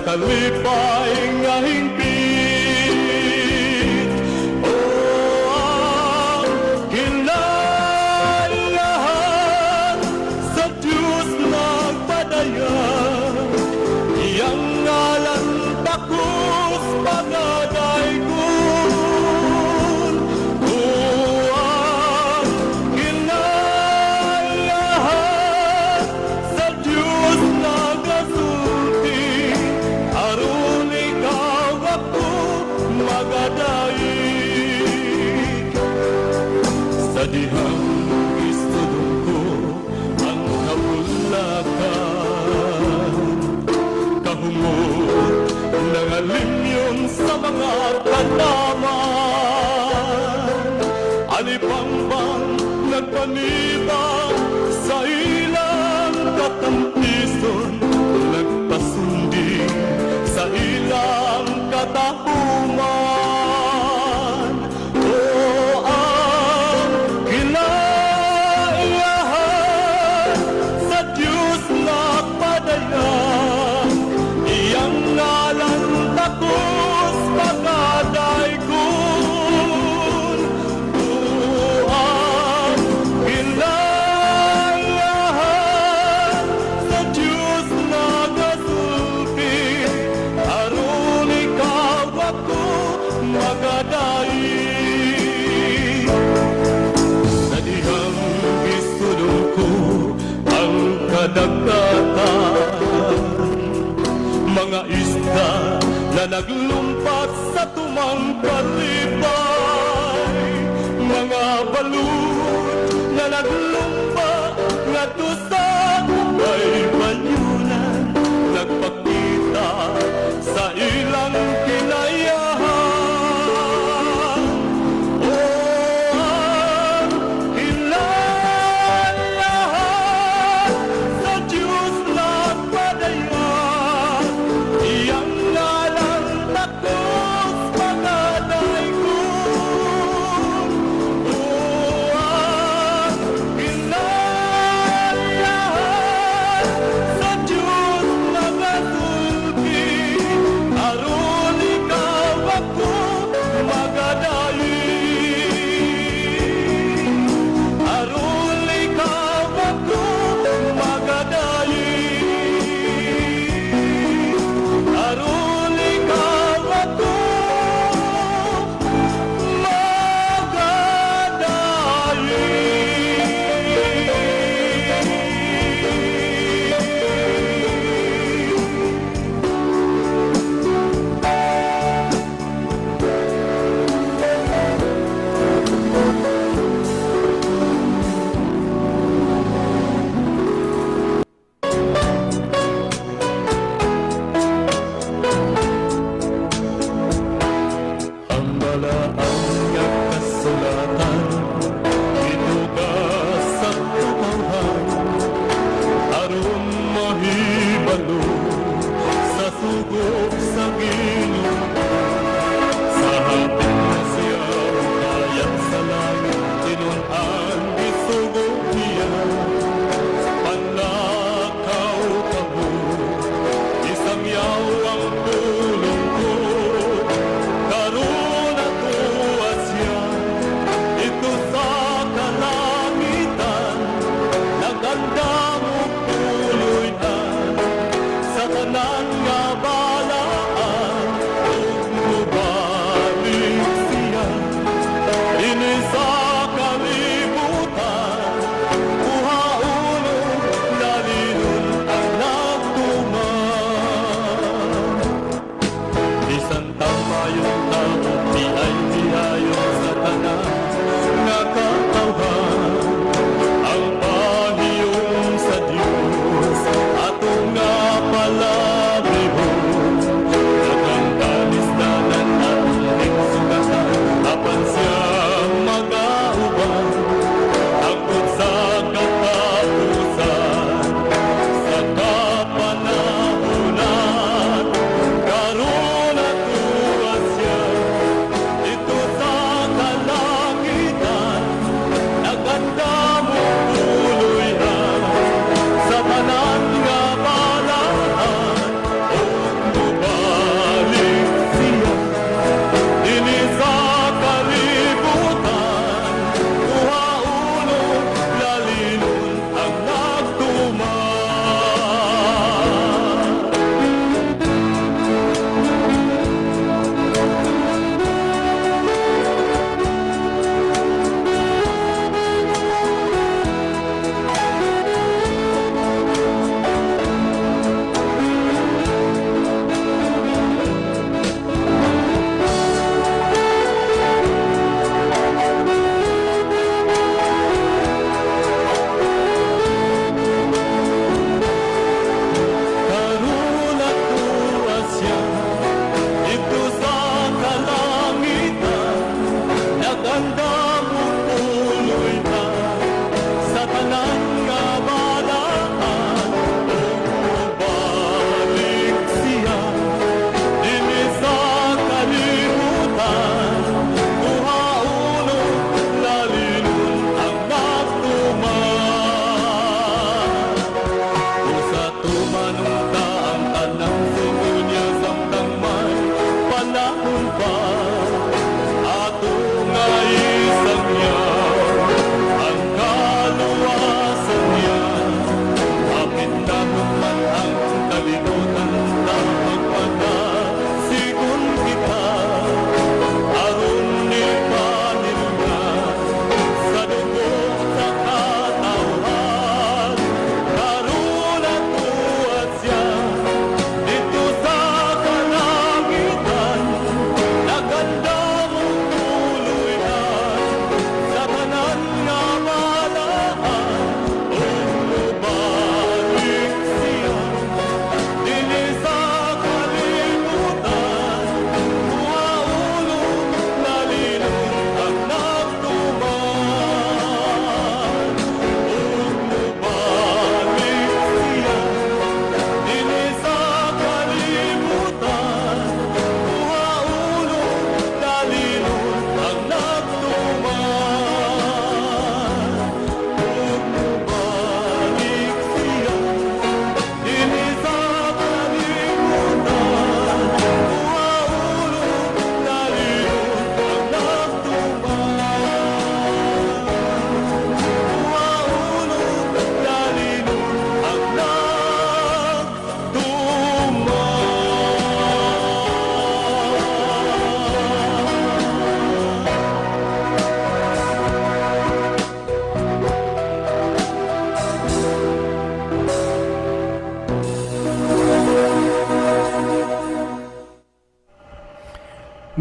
Kalipay nga hingpit. O ang kinaiyahan sa Diyos nagpadayag, iyang ngalan takos pagadaygon. O ang kinaiyahan sa Diyos nagasulti, aron ikaw, ako, magadaig. Sa dihang gisudong ko ang kabulakan, kahungot nangalimyon sa mga tanaman, Alipangbang nagpanibang sa ilang katampison, nagpasunding sa ilang katahuman. O ang kinaiyahan sa Diyos nagpadayag, iyang ngalan takos pagadaygon. O ang kinaiyahan sa Diyos nagasulti, aron ikaw, ako, magadaig. Sa dihang gisudong ko ang kadagatan, mga isda na naglumpat sa tumang kalipay, mga balud na naglumba ngadto sa baybayunan, nagpakita sa ilang kinaiyahan. O ang kinaiyahan sa Diyos nagpadayag, iyang ngalan takos pagadaygon. O ang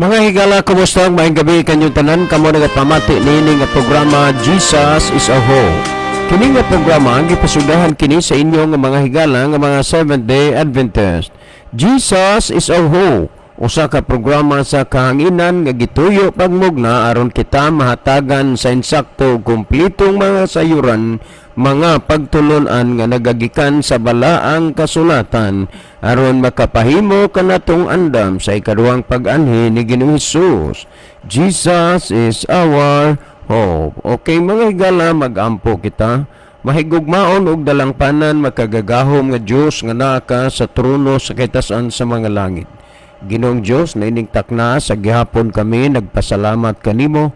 Mga higala, kumusta? Maayong gabi kanyong tanan. Kamo nagapamati niini nga programa, Jesus is a Hope. Kini nga programa gipasudahan kini sa inyo nga mga higala nga mga Seventh Day Adventist. Jesus is a Hope. Usa ka programa sa kahanginan nga gituyo pagmugna aron kita mahatagan sa insakto ug kumpletong mga sayuran, mga pagtulunan nga nagagikan sa Balaang Kasulatan aron makapahimo kanatong andam sa ikaduhang pag-anhi ni Ginoong Hesus. Jesus is our hope. Okay, mga higala, magampo kita. Mahigugmaon ug dalangpanan, makagagahom nga Dios nga naa ka sa trono sa kitasan sa mga langit. Ginoong Dios, niining takna sa gihapon kami nagpasalamat kanimo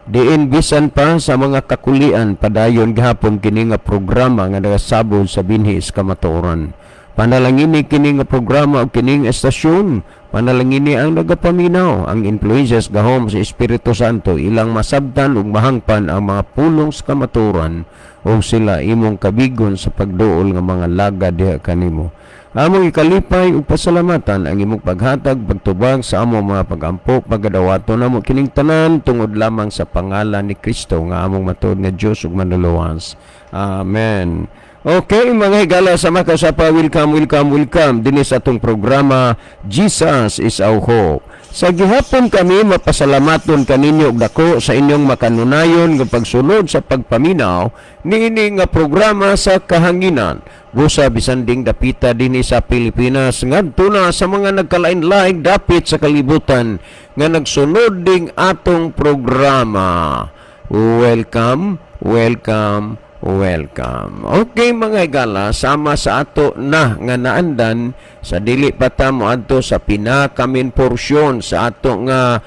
diin bisan pa sa mga kakulian, padayon gihapon kini nga programa nga nagasabol sa binhi sa kamatuoran. Panalangini kini nga programa ug kining estasyon. Panalangini ang nagapaminaw, ang influences gahom sa Espiritu Santo, ilang masabtan ug mahangpan ang mga pulong sa kamatuoran ug sila imong kabigon sa pagduol nga mga laga diha kanimo. Among ikalipay ug pasalamatan ang imong paghatag, pagtubag sa among mga pagampo, pagadawato namo kining tanan tungod lamang sa pangalan ni Kristo nga among matuod nga Dios ug Manluluwas. Amen. Okay, mga higala, sa makasapa, welcome, welcome, welcome dinhi sa atong programa, Jesus is our Hope. Sa gihapon kami mapasalamaton kaninyo og dako sa inyong makanunayon nga pagsunod sa pagpaminaw niini nga programa sa kahanginan. Busa bisan ding dapita dinhi sa Pilipinas ngadto na sa mga nagkalain-laing dapit sa kalibutan nga nagsunod ding atong programa. Welcome, welcome, welcome. Okay, mga higala, sama sa ato na nga naandan, sa dili pa ta moadto sa pinaka-main porsyon sa ato nga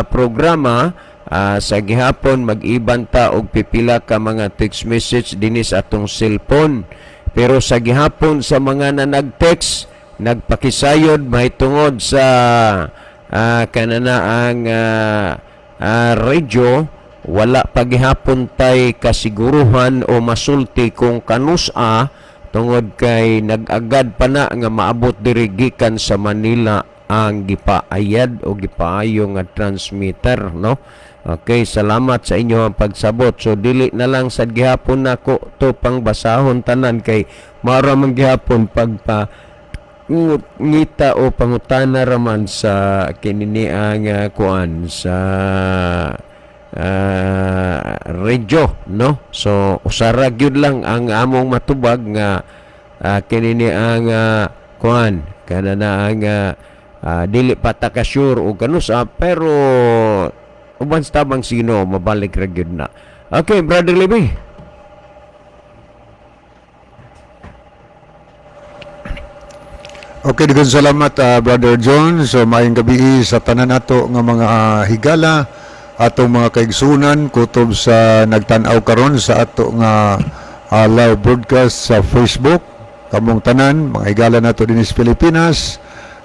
programa, sa gihapon mag-iban ta og pipila ka mga text message dinhi sa atong cellphone. Pero sa gihapon, sa mga na nag-text, nagpakisayod mahitungod sa kanana ang radio, wala pa gihapon tay kasiguruhan o masulti kung kanus-a tungod kay nag-agad pa na nga maabot diri gikan sa Manila ang gipaayad o gipaayo nga transmitter, no? Okay, salamat sa inyo ang pagsabot. So dili na lang sad gihapon nako to pang basahon tanan kay mara man gihapon pagpa ngita o pangutana raman sa kinini ang kuan sa radyo, no? So usara gyud lang ang among matubag nga kinini ang kuan kana na ang dili pa ta ka sure o kanusa, pero uban sa tabang sino mabalik ra gyud na. Okay, Brother Libby. Okay, daghang salamat, Brother John. So maayong gabi sa tanan nato nga mga higala, atong mga kaigsunan kutob sa nagtan-aw karon sa ato nga live broadcast sa Facebook. Kamong tanan, mga higala nato dinhi sa Pilipinas,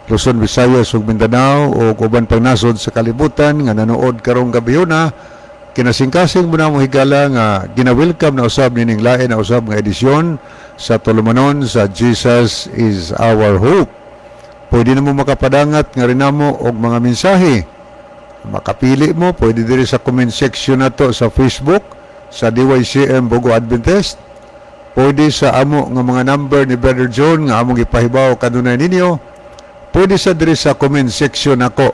Luzon, Visayas ug Mindanao ug uban pang nasod sa kalibutan nga nanood karong gabhiona. Kinasingkasing mo na mo, higala, nga gina-welcome na usab nining lain na usab nga edisyon sa tulumanon sa Jesus is Our Hope. Pwede na mo makapadangat nga rin namo og mga mensahe. Makapili mo, pwede diri sa comment section nato sa Facebook, sa DYCM Bogo Adventist. Pwede sa amo nga mga number ni Brother John nga among ipahibaw kanunay ninyo. Pwede sa diri sa comment section nako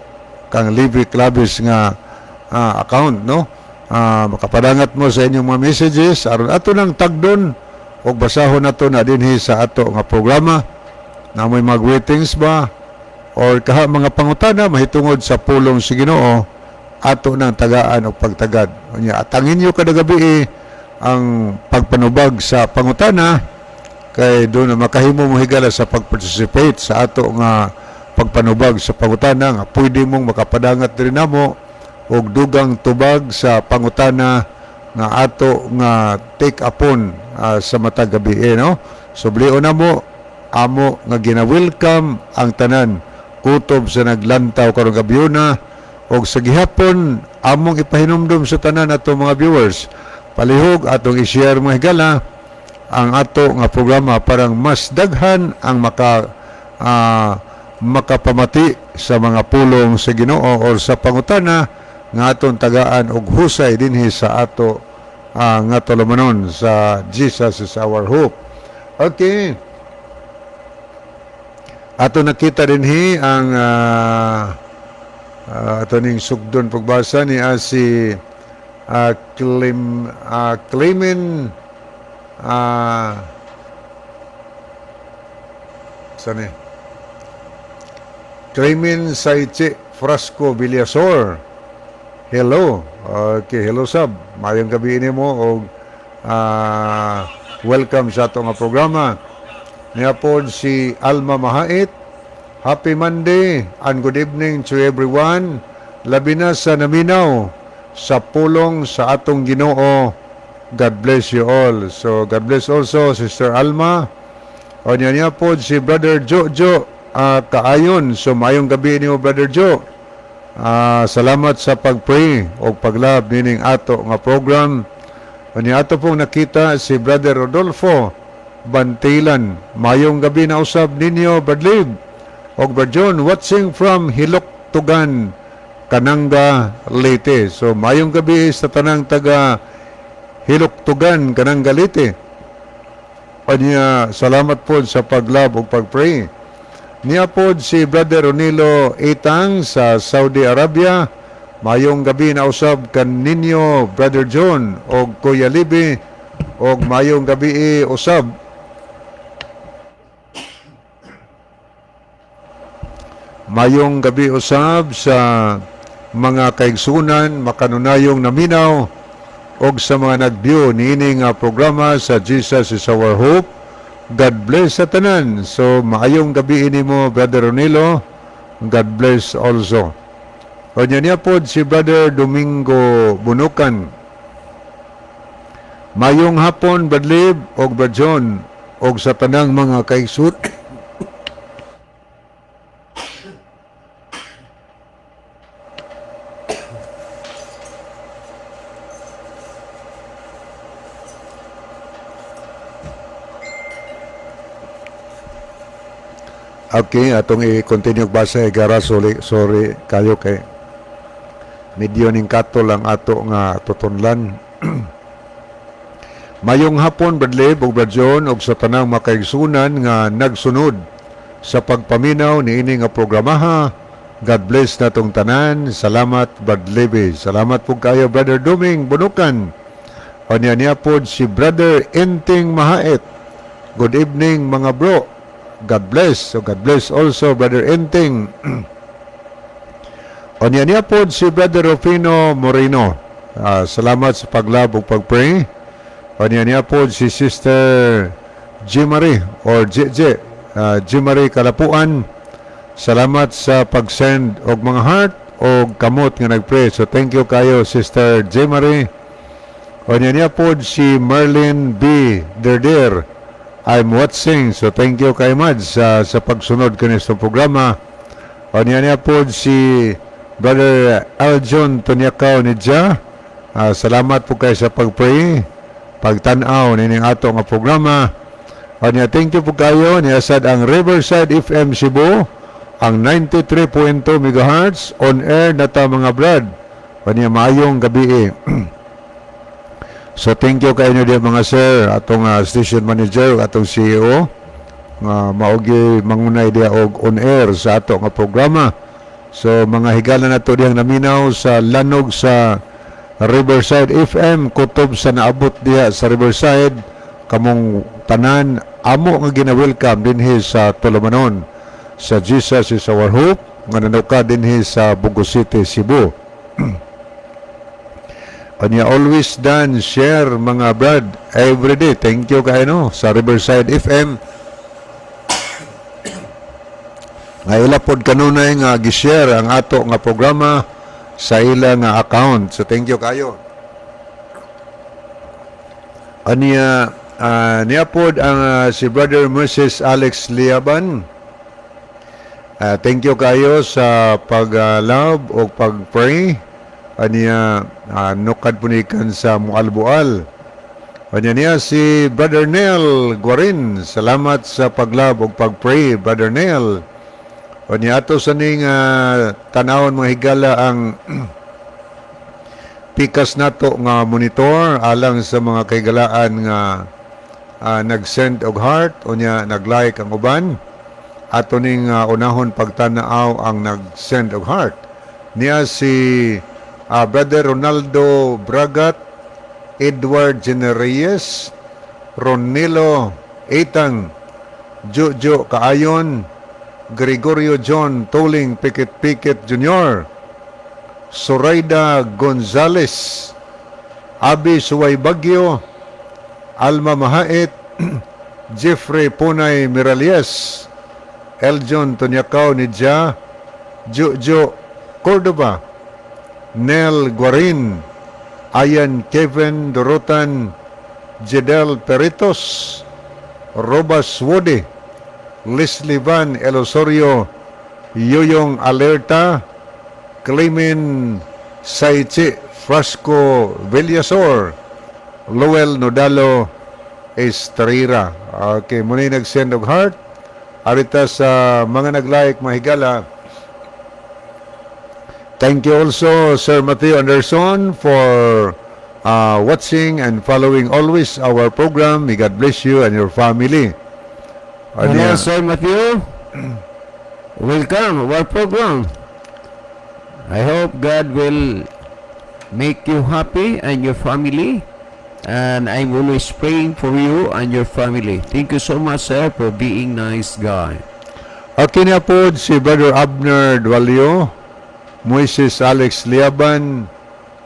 kang Levi Clavis nga account, no? Makapadangat mo sa inyong mga messages aron ato nang tagdon og basahon nato na dinhi sa ato nga programa. Namoy mga greetings ba or kaha mga pangutana mahitungod sa pulong sa Ginoo, ato nang tagaan og pagtagad. Unya atangin niyo kada gabi ang pagpanubag sa pangutana kay doon na makahimo mo, higala, sa pag-participate sa ato nga pagpanubag sa pangutana nga pwede mong makapadangat diri namo og dugang tubag sa pangutana nga ato nga take upon sa matag gabi eh, no? So blion na mo amo nga gina-welcome ang tanan kutob sa naglantaw karong gabhiona. Og sa gihapon among ipahinumdum sa tanan ato mga viewers, palihog atong i-share, mga higala, ang ato nga programa parang mas daghan ang maka Makapamati sa mga pulong sa Ginoo or sa pangutana nga aton tagaan og husay dinhi sa ato nga tulumanon sa Jesus is Our Hope. Okay. Ato nakita dinhi ang ato ning sugdon pagbasa ni si Clemen saan eh? Clemen Saiche Frasco Villasor. Hello. Okay, hello sab. Maayong gabi nimo og welcome sa ato nga programa. Niya pod si Alma Mahait. Happy Monday and good evening to everyone. Labi na sa naminaw sa pulong sa atong Ginoo. God bless you all. So God bless also Sister Alma. O niya niya pod si Brother Jojo Kaayon. So maayong gabi nimo, Brother Joe. Salamat sa pag-pray o pag-love nining ato nga program. O niya ato pong nakita si Brother Rodolfo Bantilan. Mayong gabi na usab ninyo, Brad Lib. Og Brad John, watching from Hiloktugan, Kananga, Leyte. So mayong gabi sa tanang taga Hiloktugan, Kananga, Leyte. Kanya, salamat po sa pag-love ug pag-pray. Niya pod si Brother Ronilo Itang sa Saudi Arabia. Mayong gabi na usab kaninyo, Brother John og Kuya Libi, og mayong gabi usab. Mayong gabi usab sa mga kaigsunan makanunayong naminaw og sa mga nag-view niini nga programa sa Jesus is Our Hope. God bless sa tanan. So maayong gabi nimo, Brother Ronilo. God bless also. O niya niya pod si Brother Domingo Bunukan. Mayong hapon, Brad Lib og Brad John og sa tanang mga kaigsunan. Okay, atong i-continue basa gara. Sorry, sorry kayo kay medyo ning katol ang ato nga tutunlan. Mayong hapon, Brad Lib ug Brad John ug sa tanang makaigsunan nga nagsunod sa pagpaminaw niini nga programaha. God bless natong tanan. Salamat, Brad Lebe. Salamat po kayo, Brother Duming Bunukan. O niya niya pod si Brother Enting Mahait. Good evening, mga bro. God bless. So God bless also, Brother Enting. O niya niya pod si Brother Rufino Moreno. Salamat sa pag-love ug pag-pray. O niya niya pod si Sister Jimarie or JJ Jimarie Kalapuan. Salamat sa pag-send og mga heart og kamot nga nag-pray. So thank you kayo, Sister Jimarie. O niya niya pod si Merlin B. Derder. I'm watching. So thank you kay Mads sa pagsunod kani sa programa. O niya niya pod si Brother Aljon Tunyakaw Nidja. Salamat po kay sa pag-pray, pagtan-aw nining ato nga programa. O niya, thank you po kayo. Niya sad ang Riverside FM Cebu, ang 93.2 MHz on air na ta, mga brad. O niya, maayong gabi eh. So thank you kayo diya, mga sir, atong station manager, atong CEO nga maogi mangunay diya og on air sa ato nga programa. So mga higala nato diyang naminaw sa lanog sa Riverside FM, kutob sa naabot diha sa Riverside, kamong tanan amo nga gina-welcome dinhi sa Tulumanon sa Jesus is Our Hope nga nanuka dinhi sa Bogo City, Cebu. Anya, always done share, mga brad, every day. Thank you kayo no sa Riverside FM. Nga ila pod kanunay nga gi-share ang ato nga programa sa ila nga account. So thank you kayo. Anya niya pod ang si Brother Moses Alex Liaban. Thank you kayo sa pag-love o pag-pray. Anya nukad po nikan sa Mualbual. Anya niya si Brother Nel Guarin. Salamat sa pag-love o pag-pray, Brother Nel. O niya ato sa ning tanawon, mga higala, ang pikas nato nga monitor alang sa mga kahigalaan nga nag-send og heart, unya nag-like ang uban. Ato ning unahon pagtanaw ang nag-send og heart. Niya si Brother Ronaldo Bragat, Edward Genereyes, Ronilo Etang, Jojo Kaayon, Gregorio John Toling Pikit Pikit Jr., Zoraida Gonzales, Abi Suway Bagyo, Alma Mahait, Jeffrey Punay Miralies, Eljon Tunyakaw Nidja, Jojo Cordova, Nel Guarin, Ayan Kevin Dorotan, Jedel Peritos, Robas Wode, Leslie Van Elosorio, Yoyong Alerta, Clemen Saichi Frasco Villasor, Lowell Nodalo Estrera. Okay, muna yung nag-send og heart. Arita sa mga nag-like, mga higala. Thank you also, Sir Matthew Anderson, for watching and following always our program. May God bless you and your family. Hello, Ano yan? Sir Matthew. Welcome our program. I hope God will make you happy and your family. And I'm always praying for you and your family. Thank you so much, sir, for being nice guy. Okay na po si Brother Abner Dualio, Moises Alex Liaban,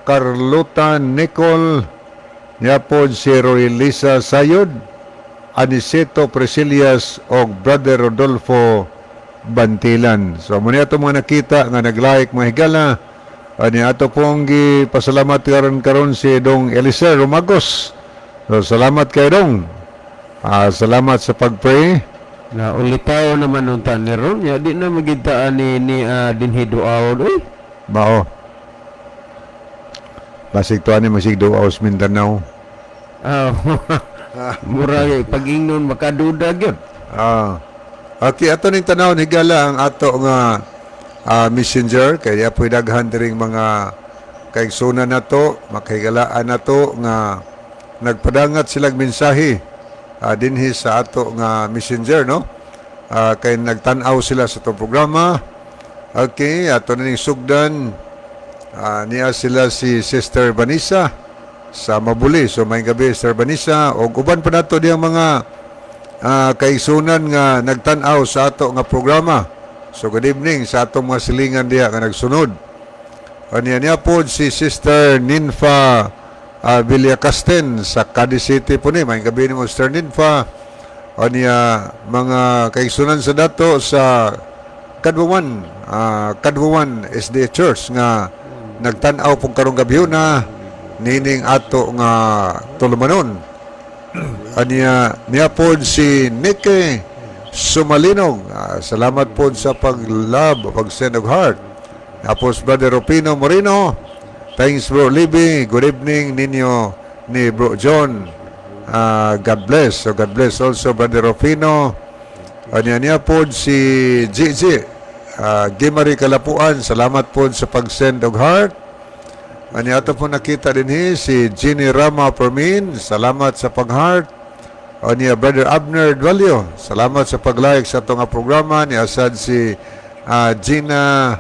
Carlota Nicole, niya po si Roy Lisa Sayod, Aniceto Priscillas o Brother Rodolfo Bantilan. So muna ato mga nakita nga nag-like, mga higala. Ani ato pong pasalamat karon karon si Dong Eliser Romagos. So, salamat kay Dong. Salamat sa pag-pray. Na ulitaw naman unta ni ron ya di na magitaan ni dinhi duawon uy. Mao. Basig to ani masig duaw sa Mindanao. Mura pag-ingnon makaduda gyud. Okay, ato ning tanaw, higala, ang ato nga messenger kay po daghan diring mga kaigsunan nato, makahigalaan nato nga nagpadangat silang mensahe dinhi sa ato nga messenger, no? Kay nagtan-aw sila sa itong programa. Okay, ato na ning sugdan. Niya sila si Sister Vanessa sa Mabuli. So may gabi, Sister Vanessa, og uban pa nato diyang mga kaigsunan nga nagtan-aw sa ato nga programa. So good evening sa atong mga silingan diha nga nagsunod. Aniya niya po si Sister Ninfa Villacasten sa Cadiz City po ni. May gabi nimo, Sister Ninfa. Aniya mga kaigsunan sa dato sa Kadwawan SDA Church nga nagtan-aw pong karong gabi na nining ato nga tulumanon. Aniya niya po si Nicky Sumalinog. Salamat po sa pag-love, pag-send of heart. Tapos Brother Rupino Moreno. Thanks, Bro Libby. Good evening ninyo ni Bro John. God bless. So God bless also Brother Rufino. Aniya niya po si GG. Gimari Kalapuan. Salamat po sa pag-send og heart. Aniya ato po nakita din si Ginny Rama Permin. Salamat sa pag-heart. Aniya Brother Abner Dualio. Salamat sa pag-like sa atong nga programa. Ni asad si Gina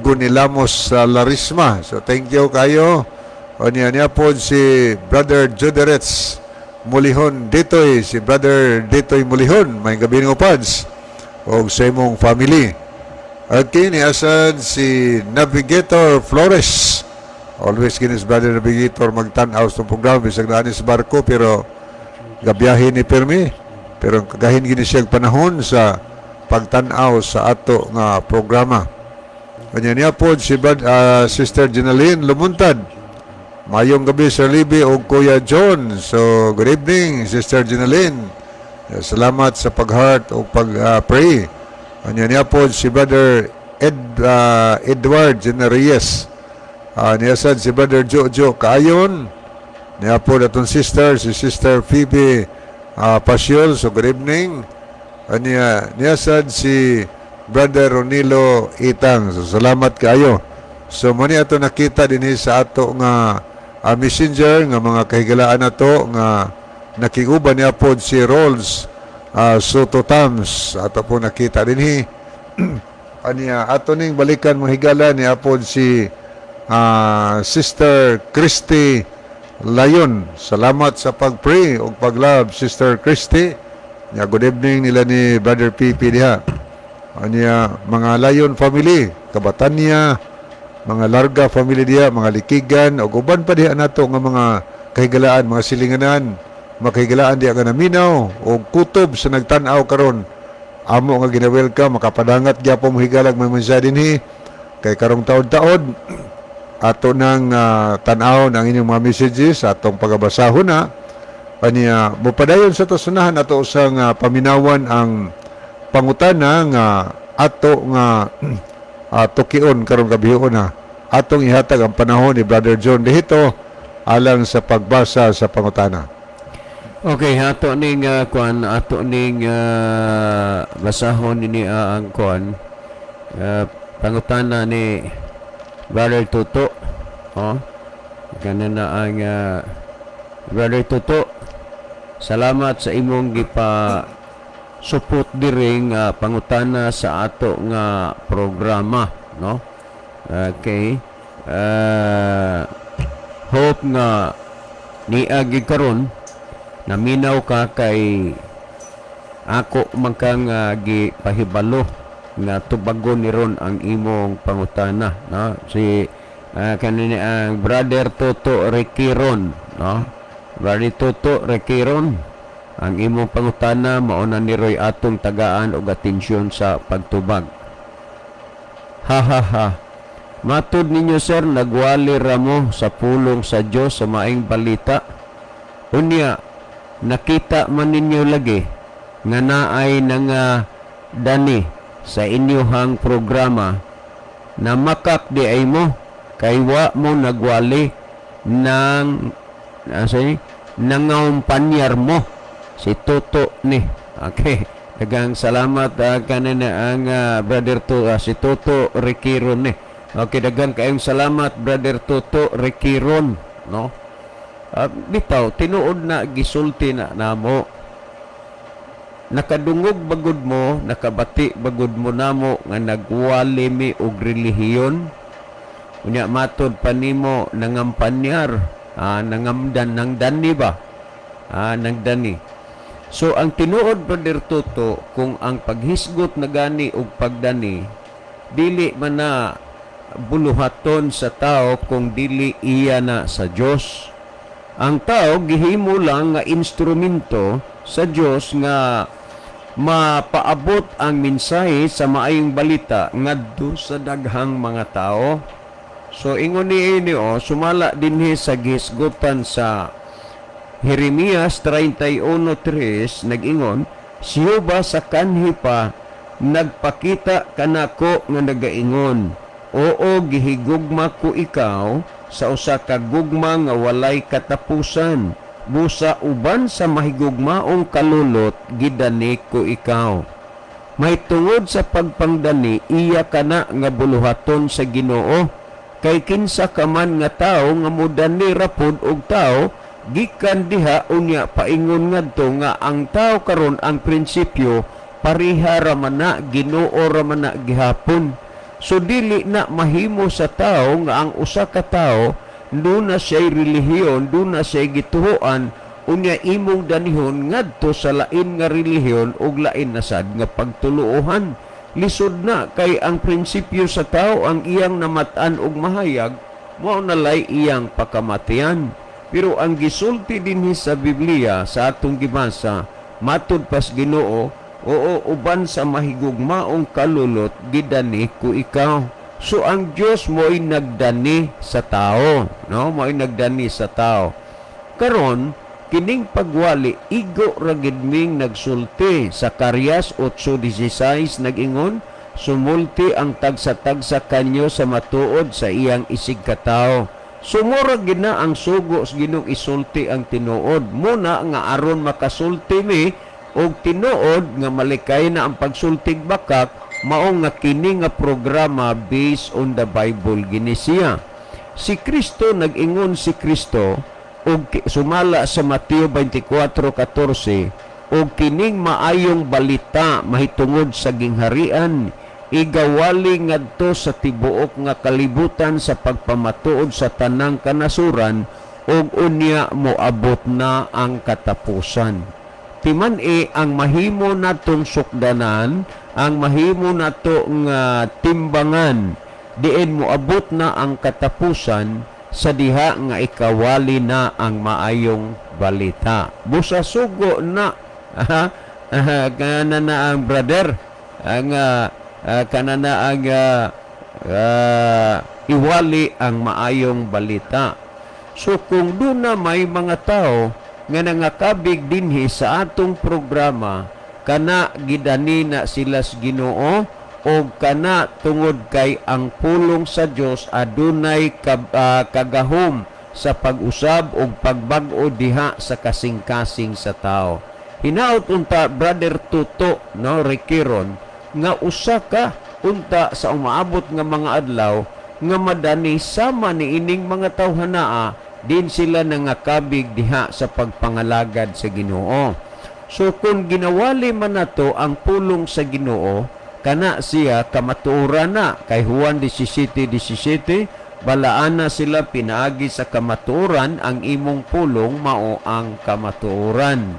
Gunilamos sa Larisma. So thank you kayo. Aniya niya po si Brother Juderets Mulihon Ditoy. Si Brother Ditoy Mulihon. May gabi ng pads. O sa imong family. Okay, ni asad si Navigator Flores. Always kinis Brother Navigator magtan-aw sa programa. Bisag naa sa barko pero gabiyahe ni Permi. Pero kagahin gini siya panahon sa pagtan-aw sa ato nga programa. Kanya niya po si Sister Jenaline Lumuntad. Mayong gabi, Sir Libby o Kuya John. So, good evening, Sister Jenaline. Salamat sa pag-heart o pag-pray. Kanya niya po si Brother Edward Generiyes. Niya sad si Brother Jojo Kaayon. Niya po atong sister, si Sister Phoebe Pasiol. So, good evening. Niya sad si Brother Ronilo Itang. So, salamat kaayo. So mo ni ato nakita dinhi sa ato nga messenger nga mga kahigalaan nato nga nakiuban niya pod si Rolls Soto Tams. Ato po nakita dinhi. Aniya ato ning balikan, mga higala, ni apod si Sister Christy Layon. Salamat sa pag-pray ug pag-love, Sister Christy. Nya good evening nila ni Brother PP diha. Aniya mga Layon family, Kabatanya, mga Larga family diha, mga Likigan ug uban pa diha nato nga mga kahigalaan, mga silinganan, mga kahigalaan diha nga naminaw og kutob sa nagtan-aw karon. Amo nga gina-welcome, makapadangat gyapon mo, higalag, may mensahe dinhi kay karong taod-taod ato nang tan-aw ang inyong mga messages, atong pagabasahon na. Kaniya mopadayon sa tasunahan ato usang paminawan ang pangutana nga ato nga tukion karong gabion na. Atong ihatag ang panahon ni Brother John Dehito alang sa pagbasa sa pangutana. Okay, ato ning kuan, ato ning basahon ini ang kuan pangutana ni Brother Tuto. Oh. Ganun na ang Brother Tuto. Salamat sa imong gipa supot diri nga pangutana sa ato nga programa, no? Okay. Hope nga niagi karon naminaw ka kay ako man kang gipahibalo nga tubagon ni ron ang imong pangutana, no? Si kanini ang Brother Toto Requiron, no? Brother Toto Requiron, ang imong pangutana mao na ni Roy atong tagaan og atensyon sa pagtubag. Ha ha ha. Matud ninyo, sir, nagwali ra mo sa pulong sa Dios sa maayong balita. Unya nakita man ninyo lagi nga naay nga dani sa inyuhang programa na makak di ay mo kay wa mo nagwali ng asa ni nangampanyar mo si Toto ni. Okay, daghang salamat kanina ang brother to si Toto Requiron ni. Okay, daghang kayong salamat, Brother Toto Requiron, no? Bitaw tinuod na gisulti na namo. Nakadungog bagud mo, nakabati bagud mo namo nga nagwali mi og relihiyon? Unya matod pa nimo nangampanyar, nangamdan nang dani ba, nangdani. So ang tinuod, Brother Toto, kung ang paghisgot na gani og pagdani, dili man na buluhaton sa tao kung dili iya na sa Dios. Ang tao gihimo lang nga instrumento sa Dios nga mapaabot ang mensahe sa maayong balita ngadto sa daghang mga tao. So ingon ni ini o sumala dinhi sa gihisgutan sa Jeremias 31:3, nag-ingon, "Si Jehova sa kanhi pa nagpakita kanako nga nagaingon, 'Oo, gihigugma ko ikaw sa usa ka gugma nga walay katapusan. Busa uban sa mahigugmaong kalulot gidani ko ikaw.'" May tungod sa pagpangdani, iya kana nga buluhaton sa Ginoo, kay kinsa ka man nga tawo nga mudani ra pod og tawo gikan diha, unya paingon ngadto nga ang tao karon ang prinsipyo pareha ra man na, Ginoo ra man na gihapon. So dili na mahimo sa tao nga ang usa ka tawo duna siya'y relihiyon, duna siya'y gituhoan, unya imong danihon ngadto sa lain nga relihiyon ug lain na sad nga pagtuluohan. Lisod na kay ang prinsipyo sa tao, ang iyang namat-an og mahayag, mao na lay iyang pakamatian. Pero ang gisulti dinhi sa Biblia sa atong gibasa, matud pas Ginoo, "Oo, uban sa mahigugmaong kalulot gidani ko ikaw." So ang Dios mo'y nagdani sa tao, no? Mo'y nagdani sa tao. Karon kining pagwali, igo ra gid ming nagsulti. Sa Zacarias 8:16 nag-ingon, "Sumulti ang tagsa-tagsa kanyo sa matuod sa iyang isig katawo." Sumura gid na ang sugo sa Ginoo, isulti ang tinuod. Muna nga aron makasulti mi og tinuod nga malikay na ang pagsultig bakak. Mao nga kini nga programa, based on the Bible gini siya. Si Kristo, nag-ingon si Kristo og sumala sa Mateo 24:14, "Og kining maayong balita mahitungod sa gingharian igawali ngadto sa tibuok nga kalibutan sa pagpamatuod sa tanang kanasuran, ug unya moabot na ang katapusan." Timan-i ang mahimo natong sukdanan, ang mahimo nato nga timbangan diin moabot na ang katapusan, sa diha nga ikawali na ang maayong balita. Busa sugo na. Aha, kana na ang brother ang kana na ang iwali ang maayong balita. So kung duna may mga tao nga nangakabig dinhi sa atong programa, kana gidani na sila sa Ginoo o kana tungod kay ang pulong sa Dios adunay kagahom sa pag-usab o pagbag-o diha sa kasing-kasing sa tao. Hinaot unta, Brother Tuto, no, Rikiron, nga usa ka unta sa umaabot nga mga adlaw nga madani sama ni ining mga tawhanaa din sila nangakabig diha sa pagpangalagad sa Ginoo. So kung ginawali man nato ang pulong sa Ginoo, kana siya kamatuoran na kay Juan 17:17, "Balaana sila pinaagi sa kamatuoran, ang imong pulong mao ang kamatuoran."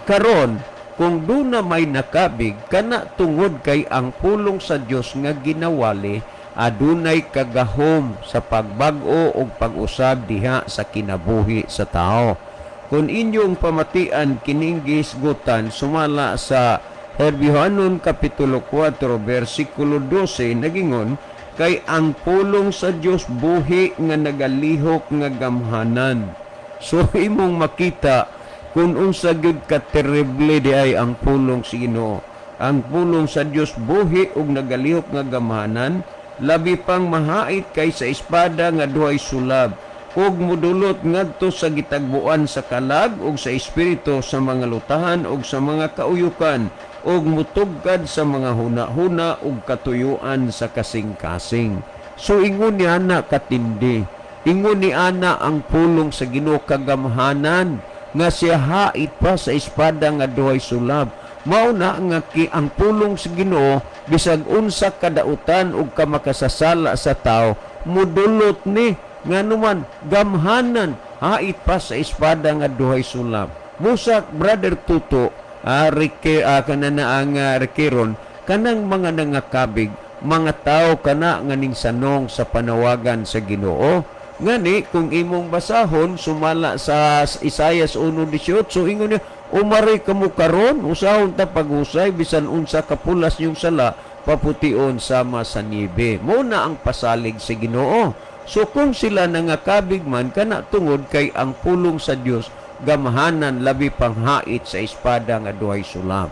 Karon, kung duna may nakabig, kana tungod kay ang pulong sa Dios nga ginawali adunay kagahom sa pagbag-o ug pag-usab diha sa kinabuhi sa tao. Kung inyong pamatian kining gihisgutan sumala sa Herbiohanon Kapitulo 4 versikulo 12, nagingon, "Kay ang pulong sa Dios buhi nga nagalihok nga gamhanan." So imong makita kung unsa gyud ka terrible di ay ang pulong sa Ginoo. Ang pulong sa Dios buhi ug nagalihok nga gamhanan, labi pang mahait kaysa espada nga duhay sulab, ug mudulot ngadto sa gitagbuan sa kalag ug sa espiritu, sa mga lutahan ug sa mga kauyukan, ug mutugkad sa mga huna-huna ug katuyuan sa kasing-kasing. So ingon ni ana katindi. Ingon ni ana ang pulong sa Ginoo kagamhanan nga siya hait pa sa espada nga duhay sulab. Mao na nga ang pulong sa Ginoo, bisag unsa kadautan ug kamakasasala sa tao, mudulot ni nganuman gamhanan, hait pa sa espada nga duhay sulab. Musak, Brother Tuto, Rike, kanana ang Rikiron, kanang mga nangakabig, mga tao kana nga ning sanong sa panawagan sa Ginoo. Ngani kung imong basahon sumala sa Isayas 1:18, ingon niya, "Umari kamo karon, usahon ta paghusay, bisan unsa kapulas yung sala, papution sama sa niebe." Mao na ang pasalig sa Ginoo. So kung sila nangakabig man, kana tungod kay ang pulong sa Dios gamhanan, labi pang hait sa espada nga duhay sulab.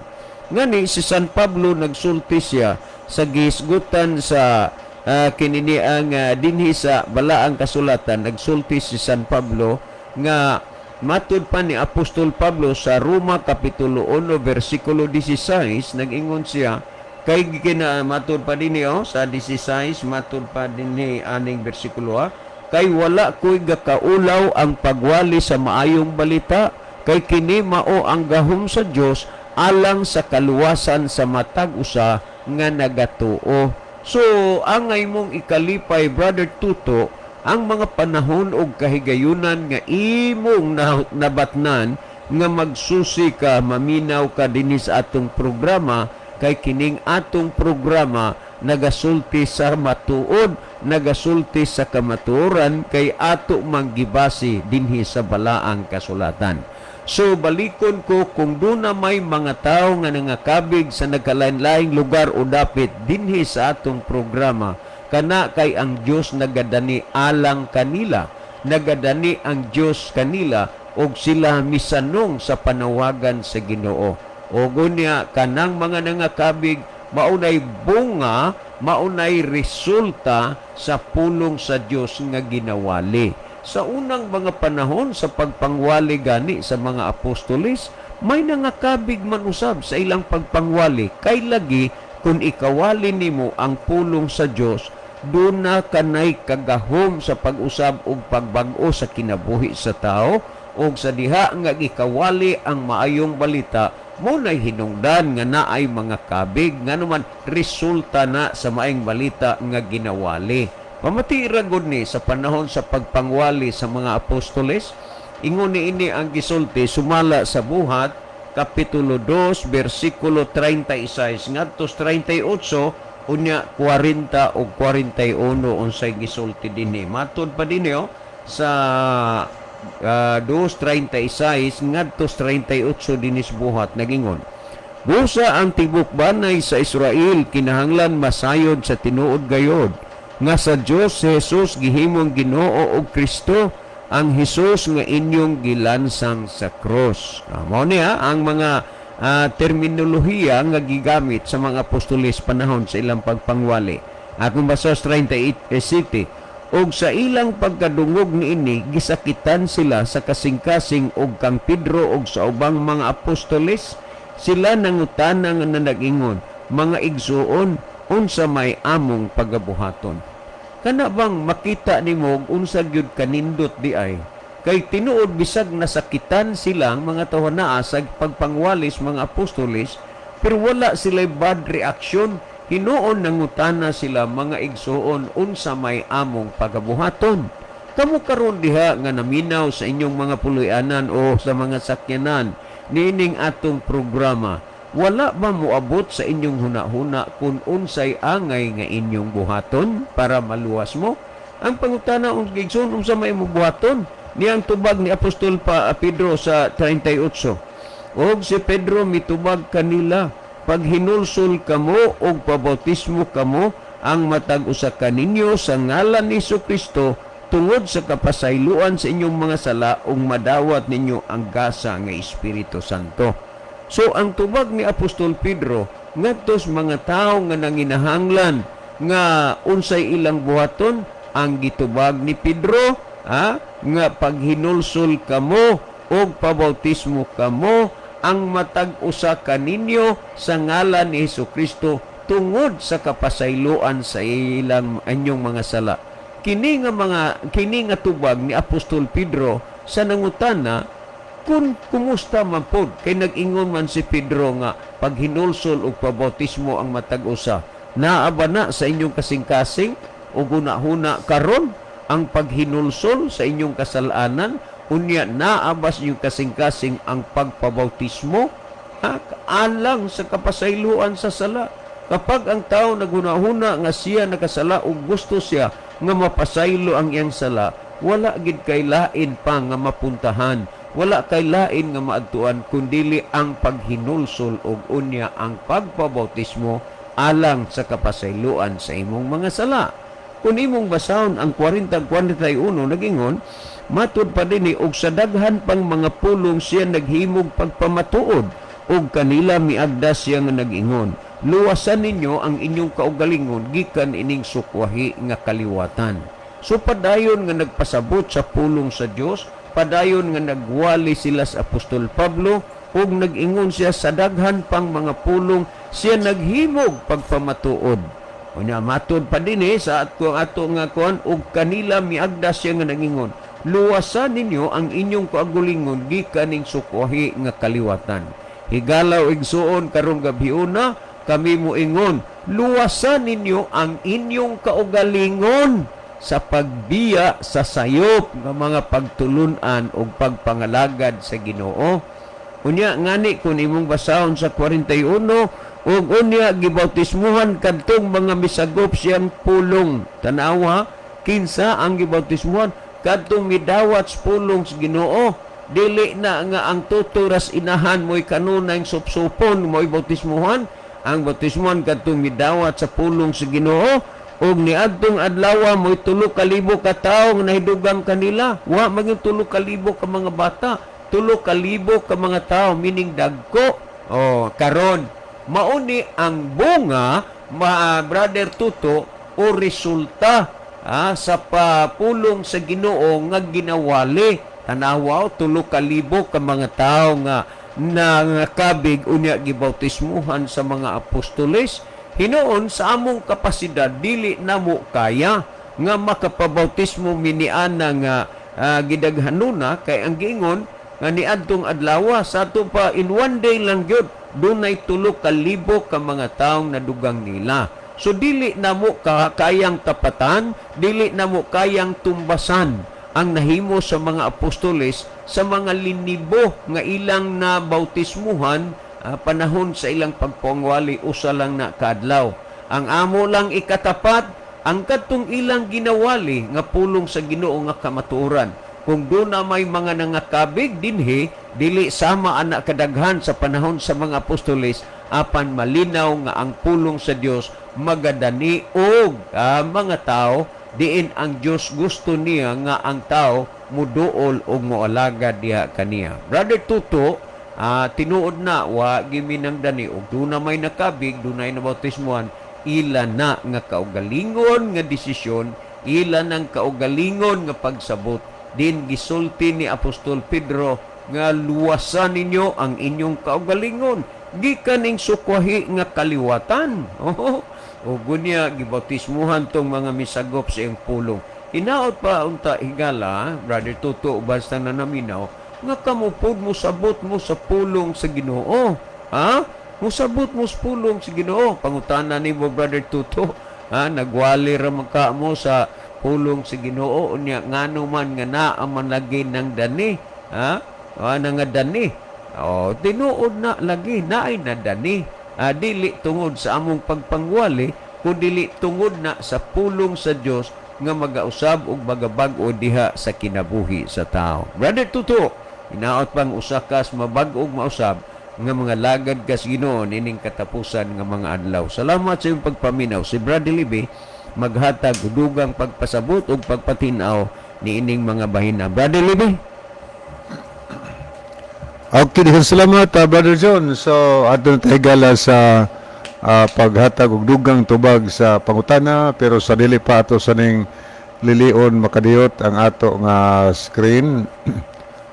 Ngani si San Pablo, nagsulti siya sa gihisgutan sa kinini ang dinhi sa balaang kasulatan. Nagsulti si San Pablo nga matud pa ni Apostol Pablo sa Roma Kapitulo 1 versikulo 16, nag-ingon siya kay gina matud pa dinhi, oh, sa 16, matud pa dinhi aning bersikulo, ha, "Kay wala ko'y gakaulaw ang pagwali sa maayong balita, kay kini mao ang gahom sa Dios alang sa kaluwasan sa matag usa nga nagatuo." So angay mong ikalipay, Brother Tuto, ang mga panahon og kahigayunan nga imong nabatnan nga magsusi ka, maminaw ka dinhi sa atong programa, kay kining atong programa nagasulti sa matuod, nagasulti sa kamatuoran, kay ato manggibasi dinhi sa balaang kasulatan. So balikon ko, kung duna may mga tao nga nangakabig sa nagkalain-laing lugar o dapit dinhi sa atong programa, kana kay ang Dios nagadani alang kanila, nagadani ang Dios kanila og sila misanong sa panawagan sa Ginoo. O gunya kanang mga nangakabig, maunay bunga, maunay resulta sa pulong sa Dios nga ginawali. Sa unang mga panahon sa pagpangwali gani sa mga apostoles, may nangakabig man usab sa ilang pagpangwali, kay lagi Kung ikawali nimo ang pulong sa Dios, duna kanay kagahom sa pag-usab ug pagbag-o sa kinabuhi sa tao. Og sa diha nga gikawali ang maayong balita, mo nay hinungdan nga naay mga kabig, nganuman resulta na sa maayong balita nga ginawali. Pamati ra gud ni sa panahon sa pagpangwali sa mga apostoles. Ingon ni ini ang gisulti sumala sa Buhat kapitulo 2 bersikulo 36 ngadto 38, unya 40 ug 41. Unsay gisulti dinhi? Matud pa dinhi, oh, sa 2:36 ngadto 38 dinis Buhat, nagingon, "Busa ang tibok banay sa Israel kinahanglan masayod sa tinuod gayod nga sa Dios si Jesus gihimong Ginoo ug Kristo, ang Hesus nga inyong gilansang sa krus." Mao niya ang mga terminolohiya nga gigamit sa mga apostoles panahon sa ilang pagpangwali. Akong basa sa 38 city, "Ug sa ilang pagkadungog niini, gisakitan sila sa kasing-kasing, ug kang Pedro ug sa ubang mga apostoles sila nangutana nga nag-ingon, 'Mga igsuon, unsa may among pagabuhaton?'" Kana bang makita nimo unsa gyud kanindot di ay? Kay tinuod, bisag nasakitan silang mga tawo naa sa pagpangwalis mga apostoles, pero wala sila bad reaction. Hinuon nangutana sila, "Mga igsuon, unsa may among pagabuhaton?" Kamo karon diha nga naminaw sa inyong mga puloy-anan o sa mga sakyanan niining atong programa, wala ba moabot sa inyong huna-huna kung unsay angay nga inyong buhaton para maluwas mo? Ang pangutana, "Ang igsoon, unsa may imong buhaton?" Niyang tubag ni Apostol pa Pedro sa 38, "Og si Pedro mitubag kanila, 'Paghinulsol kamo og pabautismo kamo ang matag usa kaninyo sa ngalan ni Kristo tungod sa kapasayloan sa inyong mga sala, ug madawat ninyo ang gasa nga Espiritu Santo.'" So ang tubag ni Apostol Pedro ngadto sa mga tawo nga nanginahanglan nga unsay ilang buhaton, ang gitubag ni Pedro nga paghinulsol kamo og pabautismo kamo ang matag usa kaninyo sa ngalan ni Hesukristo tungod sa kapasayloan sa ilang inyong mga sala. Kini nga tubag ni Apostol Pedro sa nangutana kung kumusta man pod, kay nag-ingon man si Pedro nga paghinulsol og pabautismo ang matag usa. Naa ba na sa inyong kasing-kasing o huna-huna karon ang paghinulsol sa inyong kasalanan? Unya naa ba sa inyong kasing-kasing ang pagpabautismo, ha, alang sa kapasayloan sa sala? Kapag ang tao naghuna-huna nga siya nakasala ug gusto siya nga mapasaylo ang iyang sala, wala gid kay lain pa nga mapuntahan, wala kay lain nga maadtuan kundili ang paghinulsol ug unya ang pagpabautismo alang sa kapasayloan sa imong mga sala. Kung imong basahon ang 40-41, nagingon, matud pa dinhi, "Og sa daghan pang mga pulong siya naghimog pagpamatuod, ug kanila miagda siya nga nag-ingon, 'Luwasan ninyo ang inyong kaugalingon gikan ining sukwahi nga kaliwatan.'" So padayon nga nagpasabot sa pulong sa Dios, padayon nga nagwali sila sa Apostol Pablo, ug nag-ingon siya, sa daghan pang mga pulong siya naghimog pagpamatuod. Unya matod pa dinhi sa ato ato nga kuan, "Ug kanila miagda siya nga nagingon, 'Luwasan ninyo ang inyong kaugalingon gikan ning sukwahi nga kaliwatan.'" Higalaw, igsuon, karong gabhiona kami moingon, luwasan ninyo ang inyong kaugalingon sa pagbiya sa sayop nga mga pagtulunan o pagpangalagad sa Ginoo. Unya ngani kung imong basahon sa 41, "Ug unya gibautismuhan kadtong mga misagop siyang pulong." Tanawa, kinsa ang gibautismuhan? Kadtong midawat sa pulong sa Ginoo. Dili na nga ang tuturas inahan mo'y kanunay supsupon mo'y bautismuhan. Ang bautismuhan, kadtong midawat sa pulong sa Ginoo. Ug niadtong adlaw mo'y 3,000 ka tawo nga nahidugang kanila. Wa maging 3,000 ka mga bata, 3,000 ka mga tao, meaning dagko. Oh, karon mauni ang bunga, ma Brother Tuto, o resulta sa papulong sa Ginoo nga ginawali. Tanawa, 3,000 ka mga tao nga nangakabig, unya gibautismuhan sa mga apostoles. Hinuon sa among kapasidad, dili namo kaya nga makapabautismo mi niana nga gidaghanuna, kay ang giingon nga niadtong adlaw sa ato pa, in one day lang gyud, dunay 3,000 ka mga taong nadugang nila. So dili namo kayang tapatan, dili namo kayang tumbasan ang nahimo sa mga apostoles sa mga linibo nga ilang na bautismuhan panahon sa ilang pagpangwali, usa lang na kaadlaw. Ang amo lang ikatapat ang kadtong ilang ginawali nga pulong sa Ginoo nga kamatuoran. Kung duna may mga nangakabig dinhi, dili sama ana kadaghan sa panahon sa mga apostoles, apan malinaw nga ang pulong sa Dios magadani og mga tao diin ang Dios gusto niya nga ang tao muduol og moalagad diha kaniya. Brother Tuto, tinuod na wa gimi nang dani og duna may nakabig, dunay nabautismuhan, ila na nga kaugalingon nga desisyon, ila nang kaugalingon nga pagsabot. Din gisulti ni Apostol Pedro nga luwasan ninyo ang inyong kaugalingon gikan ning sukwahi nga kaliwatan. Oh, o gunya gibautismuhan tong mga misagop sa iyang pulong. Hinaot pa unta, higala, Brother Tuto, basta na naminaw nga kamo pod mo sabot mo sa pulong sa Ginoo. Ha? Musabot mo sa pulong sa Ginoo. Pangutana nimo, Brother Tuto, ha, nagwali ra man ka mo sa pulong sa Ginoo, unya ngano man nga naa man lagi nang dani, ha? Ah, nga dani. Oh, tinuod na lagi naay na dani. Ah, dili tungod sa among pagpangwali, kun dili tungod na sa pulong sa Dios nga magausab ug magabag-o diha sa kinabuhi sa tao. Brother Tuto, hinaot pang usa kas mabag-og mausab nga mga lagad kas Ginoo nining katapusan nga mga adlaw. Salamat sa iyong pagpaminaw. Si Brother Libi maghatag og dugang pagpasabot ug pagpatinaw niining mga bahina. Brother Libi. Okay, daghang salamat, Brother John. So, ato na tayo gala sa paghatag og dugang tubag sa pangutana, pero sa dili pa ato sa ning lilion makadiyot ang ato nga screen.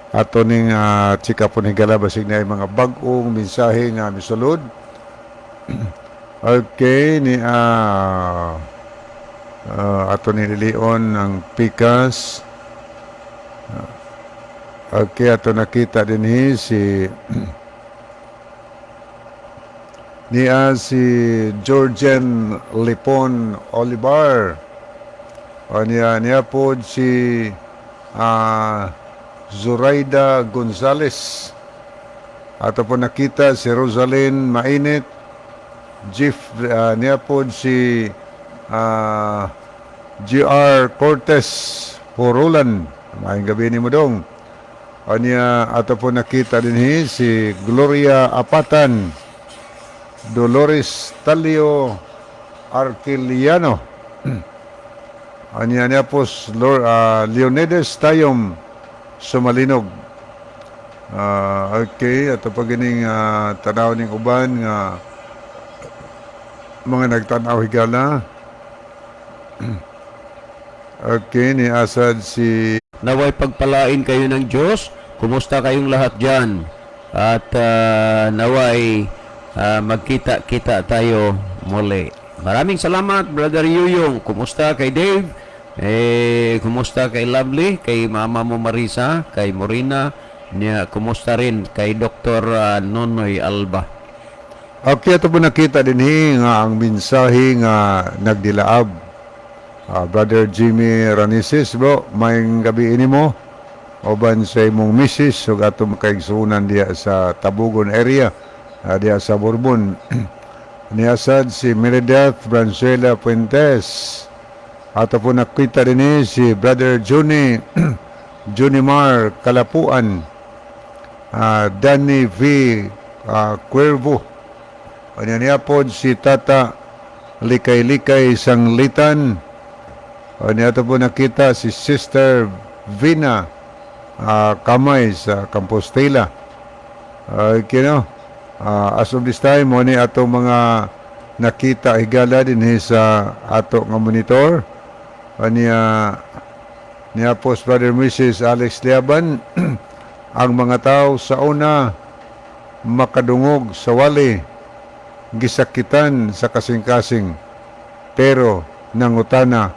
Ato ning chika po ni gala basig na mga bag-ong mensahe nga misulod. Okay, ni ato ni lilion ang pikas. Okay, ato nakita din si niya si Georgian Lipon Olivar. O niya, niya po si Zoraida Gonzales. Ato po nakita si Rosalyn Mainit. Jeff, niya po si G.R. Cortez Porolan. Maayong gabi nimo, dong. O niya, ato po nakita din si Gloria Apatan, Dolores Talio Arquiliano. Anya niya po Leonidas Tayom Sumalinog. Okay, ato pa gining tanaw ning uban nga mga nagtanaw, higala. Okay, ni asad si Naway pagpalain kayo ng Diyos. Kumusta kayong lahat dyan? At naway magkita-kita tayo muli. Maraming salamat, Brother Yuyong. Kumusta kay Dave? Eh, kumusta kay Lovely? Kay Mama mo Marisa? Kay Morina? Niya, kumusta rin kay Dr. Nonoy Alba? Okay, ato po nakita din nga ang mensahe nga nagdilaab. Brother Jimmy Ranises, bro, maayong gabi ini mo. Uban sa imong misis ug atong kaigsuonan diya sa Tabugon area, diya sa Bourbon. Niasad si Meredith Brancela Puentes. Ato po nakita din si Brother Juni Junimar Kalapuan. Danny V. Cuervo. Ano niya po si Tata Likay-Likay Sanglitan. O niya po nakita si Sister Vina Kamay sa Compostela. Okay, no? As of this time, mo ni atong mga nakita, higala din sa ato nga monitor. O niya, niya po si Brother Mrs. Alex Liaban, ang mga tao sa una makadungog sa wali. Gisakitan sa kasing-kasing, pero nangutana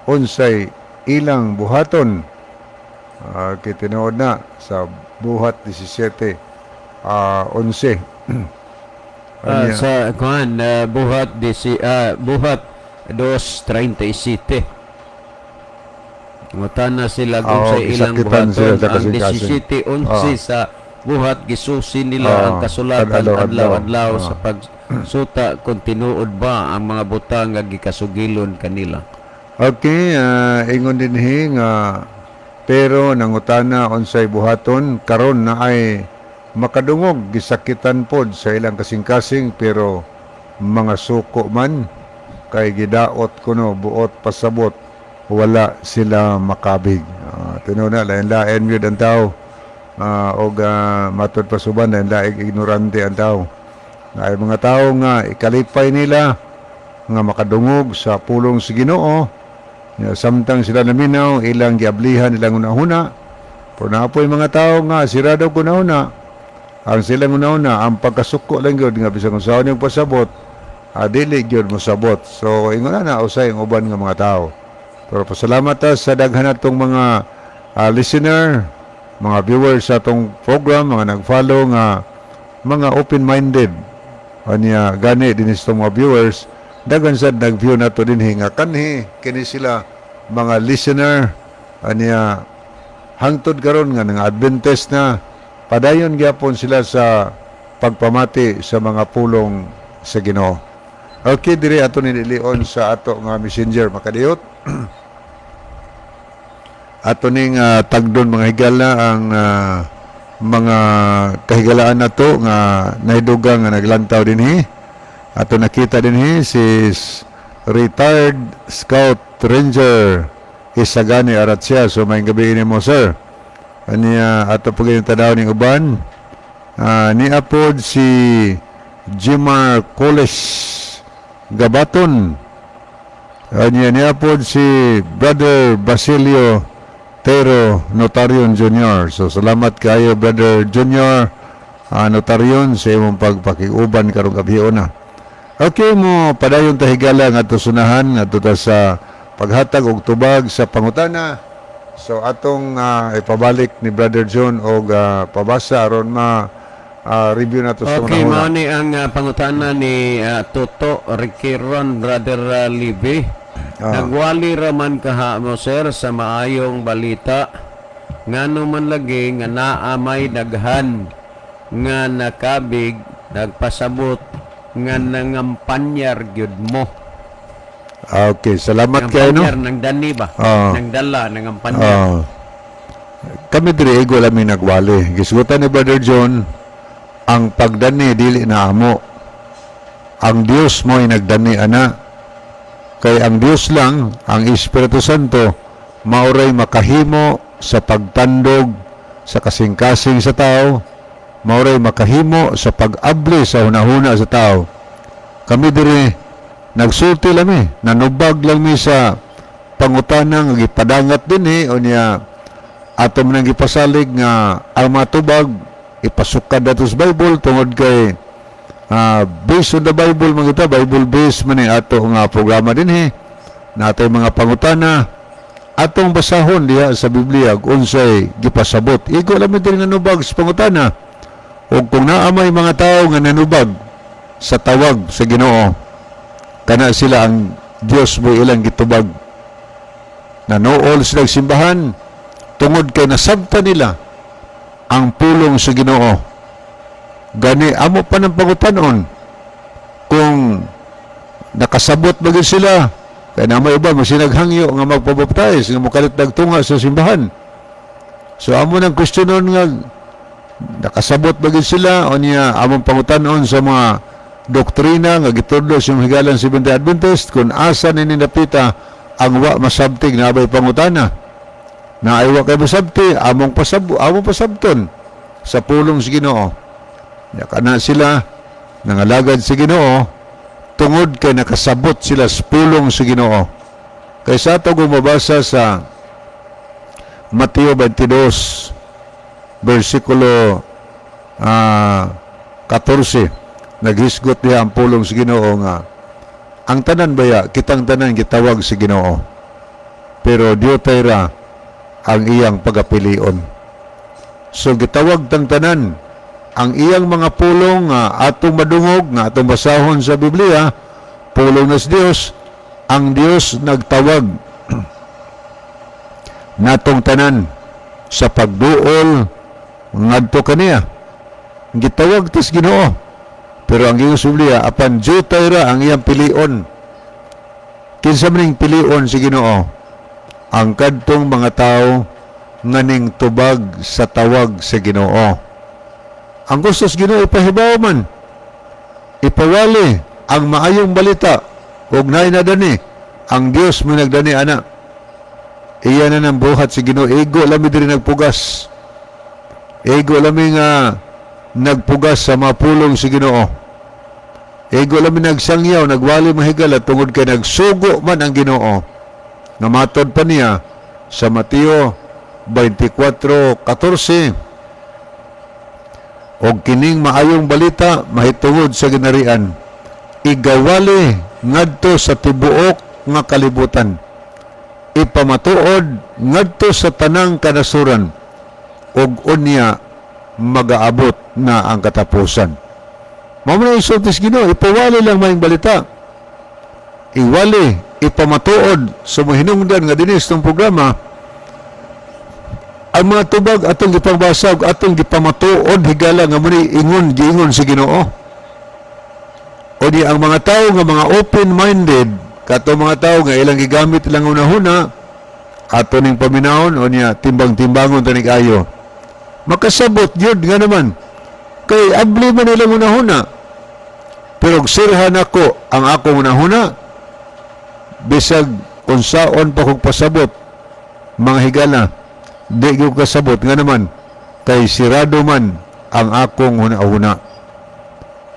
unsay ilang buhaton. Kay tinuod na sa Buhat 17 11. Anya? Sa kuan, Buhat disi, Buhat 2:37. Ngutana sila kung Oo, sa ilang gisakitan sila buhaton. sa Ang kasing-kasing. 17:11 sa Buhat, gisusi nila ang kasulatan adlaw-adlaw. Adlaw-adlaw sa pagsuta kung tinuod ba ang mga butang nga gikasugilon kanila. Okay, ingon dinhi nga pero nangutana unsay buhaton karon na ay makadungog, gisakitan pod sa ilang kasing-kasing, pero mga suko man kay gidaot kuno buot pasabot, wala sila makabig. Tinuod na lain-lain gyud ang tao. Og matud pa suban, lain-laing ignorante ang tao. Naay mga tao nga ikalipay nila nga makadungog sa pulong sa Ginoo. Ya, samtang sila naminaw, ilang giablihan ilang hunahuna. Pero naa poy mga tao nga sirado hunahuna. Ang silang hunahuna, ang pagkasuko lang gyud nga bisan kung saan yung pasabot, dili gyud mosabot. So ingon na usay ang uban nga mga tao. Pero pasalamat ta sa daghan natong mga listener, mga viewers sa atong program, mga nag-follow nga mga open-minded. Anya gani din sa mga viewers, daghan sad nag-view nato dinhi nga kanhi kini sila mga listener. Anya hangtod karon nga nang Adventist na, padayon gyapon sila sa pagpamati sa mga pulong sa Ginoo. Okay, diri ato nilion sa ato nga Messenger, makadiyot. Ato ning tagdon, mga higala, ang mga kahigalaan nato nga nahidugang nga naglantaw dinhi. Ato nakita dinhi si retired Scout Ranger Isagani Aratsia. So maayong gabii nimo, sir. Ania ato pag tanaw ning uban. Niapod si Jimar Coles Gabaton. Anya niapod si Brother Basilio Tero Notarion Jr. So salamat kayo, Brother Junior Notarion, sa imong pagpakiuban karong gabii na. Okay mo padayon ta, higala, nga sunahan ngadto ta sa paghatag og tubag sa pangutana. So atong ipabalik ni Brother John og pabasa aron ma review nato sa Okay, una. mao ni ang pangutana ni Toto Riquiron, Brother Libby. Nagwali raman kaha mo, sir, sa Maayong Balita. Ngano man lagi nga naa may daghan nga nakabig, nagpasabot nga nangampanyar gyud mo? Okay, salamat kayo, no. Nangampanyar nang dani ba? Nang dala nangampanyar. Kami diri igo lang mi nagwali. Gisgutan ni Brother John, ang pagdani dili na amo. Ang Dios mo'y nagdani ana. Kay ang Dios lang, ang Espiritu Santo, mauray makahimo sa pagtandog sa kasing-kasing sa tao, mauray makahimo sa pag-abli sa hunahuna sa tao. Kami diri nagsulti lang mi, nanubag lang mi sa pangutana nga gipadangat dinhi, unya ato man ang gipasalig nga ang mga tubag ipasukad nato sa Bible tungod kay based on the Bible man kita, Bible based man ni ato nga programa dinhi. Natay mga pangutana, atong basahon diha sa Biblia kung unsay gipasabot. Igo lang mi diri nanubag sa pangutana, ug kung naa may mga tao nga nanubag sa tawag sa Ginoo, kana sila ang Dios mo ilang gitubag. Nanool sila simbahan tungod kay nasabta nila ang pulong sa Ginoo. Gani amo pa ng pangutanon kung nakasabot ba gyud sila, kay na may iba masinaghangyo nga magpabaptize nga mokalit nagtunga sa simbahan. So amo nang questionon nga nakasabot ba gyud sila, o niya among pangutanon sa mga doktrina nga gitudlo sa mga higalan Seventh-day Adventist kung asa nini napita ang wa masabti nga abay pangutana na ay wa kay masabti, among pasabton sa pulong sa Ginoo. Ya kana sila nangalagad sa Ginoo tungod kay nakasabot sila sa pulong sa Ginoo. Kay sa ato kung mabasa sa Mateo 22 versikulo 14. Naghisgot diha ang pulong sa Ginoo nga ang tanan baya, kitang tanan gitawag sa Ginoo. Pero diutay ra ang iyang pagapilion. So gitawag tang tanan, ang iyang mga pulong nga atong madungog, nga atong basahon sa Biblia, pulong na sa Dios, ang Dios nagtawag natong tanan sa pagduol ngadto kaniya. Gitawag tas Ginoo. Pero ang giingon sa Biblia, apan diutay ra ang iyang pilion. Kinsa man ning pilion si Ginoo? Ang kadtong mga tao nga ning tubag sa tawag sa Ginoo. Ang gusto sa Ginoo, ipahibaw man. Ipawali ang maayong balita ug naay nadani ang Dios mo nagdani ana. Iya na nang buhat si Ginoo. Igo lami diri nagpugas. Igo lami nga nagpugas sa mga pulong si Ginoo. Igo lami nagsangyaw, nagwali, mga higala, tungod kay nagsugo man ang Ginoo. Nga matod pa niya sa Mateo 24:14, "Og kining maayong balita mahitungod sa ginarian igawali ngadto sa tibuok nga kalibutan, ipamatuod ngadto sa tanang kanasuran, ug unya magaabot na ang katapusan." Mao man ang isulti sa Ginoo, ipawali lang maayong balita. Iwali, ipamatuod sa mga hinungdan nga dinis ng programa, ang mga tubag atong gipangbasa ug atong gipamatuod, higala, nga muni ingon giingon sa Ginoo. O di ang mga tao nga mga open-minded, kato mga tao nga ilang gigamit ilang hunahuna, ato ning paminawon o niya timbang-timbangon tanig ayo. Makasabot yun nga naman. Kay abli man ilang hunahuna. Pero sirhan ako ang akong hunahuna, bisag unsaon pa kog pasabot, mga higala, di ko kasabot nga naman, kay sirado man ang akong hunahuna.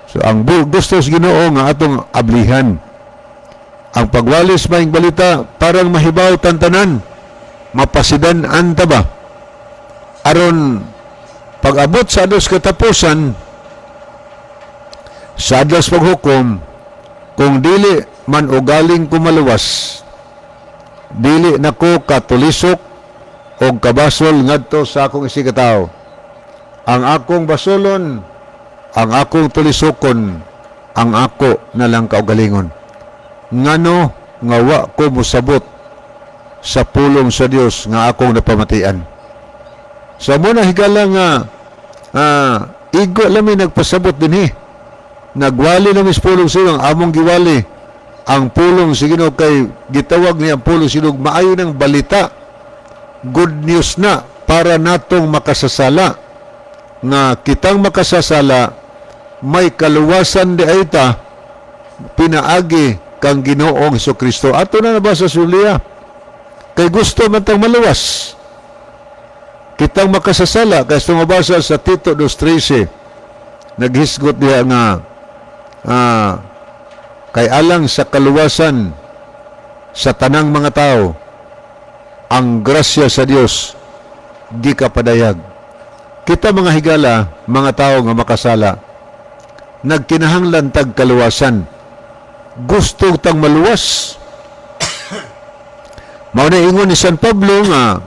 So ang gusto sa Ginoo nga atong ablihan. Ang pagwalis maayong balita parang mahibaw tantanan, mapasidan-an ta ba? Aron pag-abot sa adlaw katapusan, sa adlaw paghukom, kung dili man ugaling ko maluwas, dili nako katulisok o kabasol ngadto sa akong isigkatawo. Ang akong basolon, ang akong tulisokon, ang ako na lang kaugalingon. Ngano nga wa ko musabot sa pulong sa Dios nga akong napamatian? So mao na, higala, nga igo lami nagpasabot dinhi. Nagwali na mis pulong sa ang among giwali. Ang pulong sa Ginoo kay gitawag niya ang pulong sa Ginoo maayo ng balita. Good news na para natong makasasala nga kitang makasasala may kaluwasan di ay ta pinaagi kang Ginoong Kristo. Ato na nabasa sa Biblia. Kay gusto man tang maluwas. Kitang makasasala, kay mabasa sa Tito 2.13, naghisgot diha nga kay alang sa kaluwasan sa tanang mga tao ang grasya sa Dios gikapadayag. Kita, mga higala, mga tao nga makasala, nagkinahanglan tag kaluwasan. Gusto tang maluwas. Mao na ingon ni San Pablo nga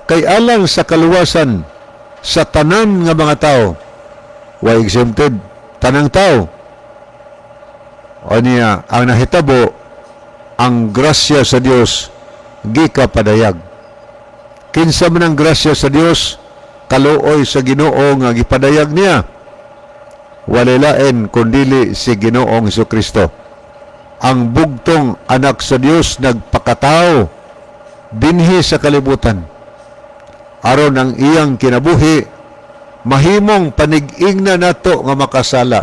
kay alang sa kaluwasan sa tanan nga mga tao, wa exempted, tanang tao. O niya, ang nahitabo, ang grasya sa Dios gikapadayag. Kinsa man ang grasya sa Dios, kaluoy sa Ginoo nga gipadayag niya? Walay lain kundili si Ginoong Kristo. Ang bugtong anak sa Dios nagpakatao dinhi sa kalibutan aron ang iyang kinabuhi mahimong panig-ingna nato nga makasala.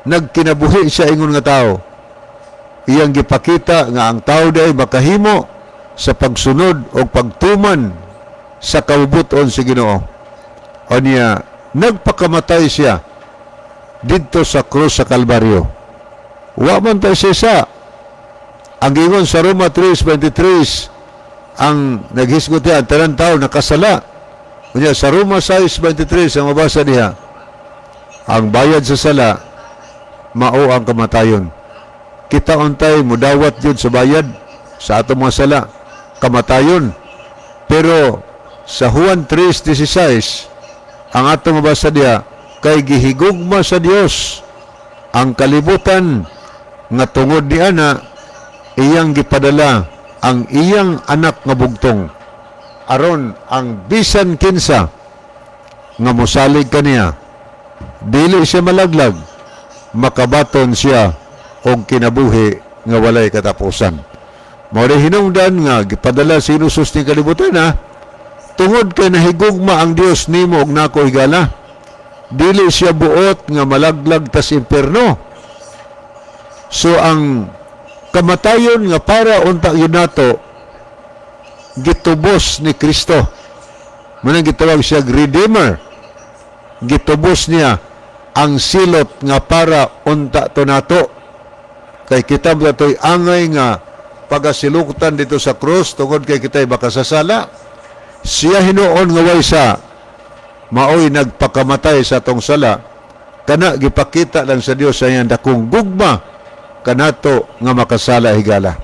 Nagkinabuhi siya ingon nga tao. Iyang gipakita nga ang tao day makahimo sa pagsunod o pagtuman sa kabubut-on sa Ginoo. O niya, nagpakamatay siya didto sa krus sa Kalbaryo. Wa man tayo siya. Ang ingon sa Roma 3:23, ang naghisgot niya, ang tanan tao nakasala. Unya sa Roma 6:23, ang mabasa niya, ang bayad sa sala Mao ang kamatayon. Kita untay mudawat yun sa bayad sa atong mga sala, kamatayon. Pero sa Juan 3:16, ang atong mabasa diya, kay gihigugma sa Dios ang kalibutan nga tungod ni ana iyang gipadala ang iyang anak nga bugtong, aron ang bisan kinsa nga mosalig kaniya dili siya malaglag, makabaton siya og kinabuhi nga walay katapusan. Mao rin hinungdan nga gipadala si Jesus ni kalibutan ha, tungod kay nahigugma ang Dios nimo og nako, higala. Dili siya buot nga malaglag tas impierno. So ang kamatayon nga para unta yun nato, gitubos ni Kristo. Mao nang gitawag siya Redeemer. Gitubos niya ang silot nga para unta to nato. Kay kita mo to'y angay nga pagasilutan dito sa krus tungod kay kita'y makasasala. Siya hinuon nga way sa maoy nagpakamatay sa atong sala. Kana gipakita lang sa Dios sa iyang dakong gugma kanato nga makasala, higala.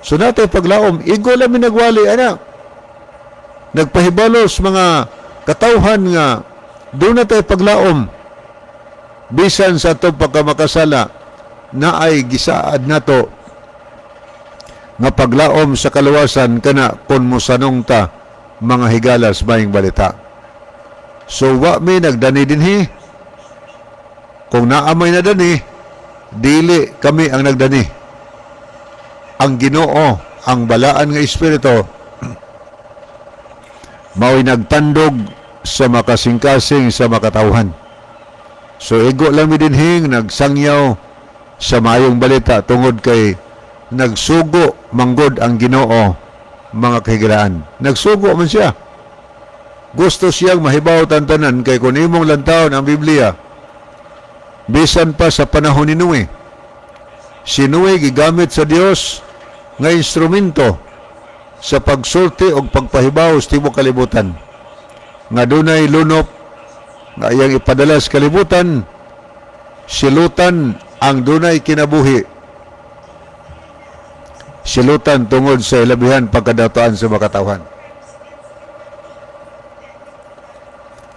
So natay paglaom, igo lang mi nagwali ana. Nagpahibalos mga katawhan nga doon na tayo paglaom bisan sa atong pagkamakasala, na ay gisaad nato nga paglaom sa kaluwasan kana kung mosanong ta, mga higalas, maayong balita. So wa mi nagdani dinhi. Kung naamay na dani, dili kami ang nagdani. Ang Ginoo, ang balaan nga espiritu, mao'y nagtandog sa makasingkasing sa makatawhan. So igo lang mi dinhing nagsangyaw sa maayong balita tungod kay nagsugo manggod ang Ginoo, mga kahigalaan. Nagsugo man siya. Gusto siyang mahibaw tantanan kay kung imong lantawon ang Biblia, bisan pa sa panahon ni Noe, si Noe gigamit sa Dios nga instrumento sa pagsulti o pagpahibaw sa tibuok kalibutan nga dunay lunop nga iyang ipadala sa kalibutan, silutan ang dunay kinabuhi, silutan tungod sa ilabihan pagkadataan sa makatawhan.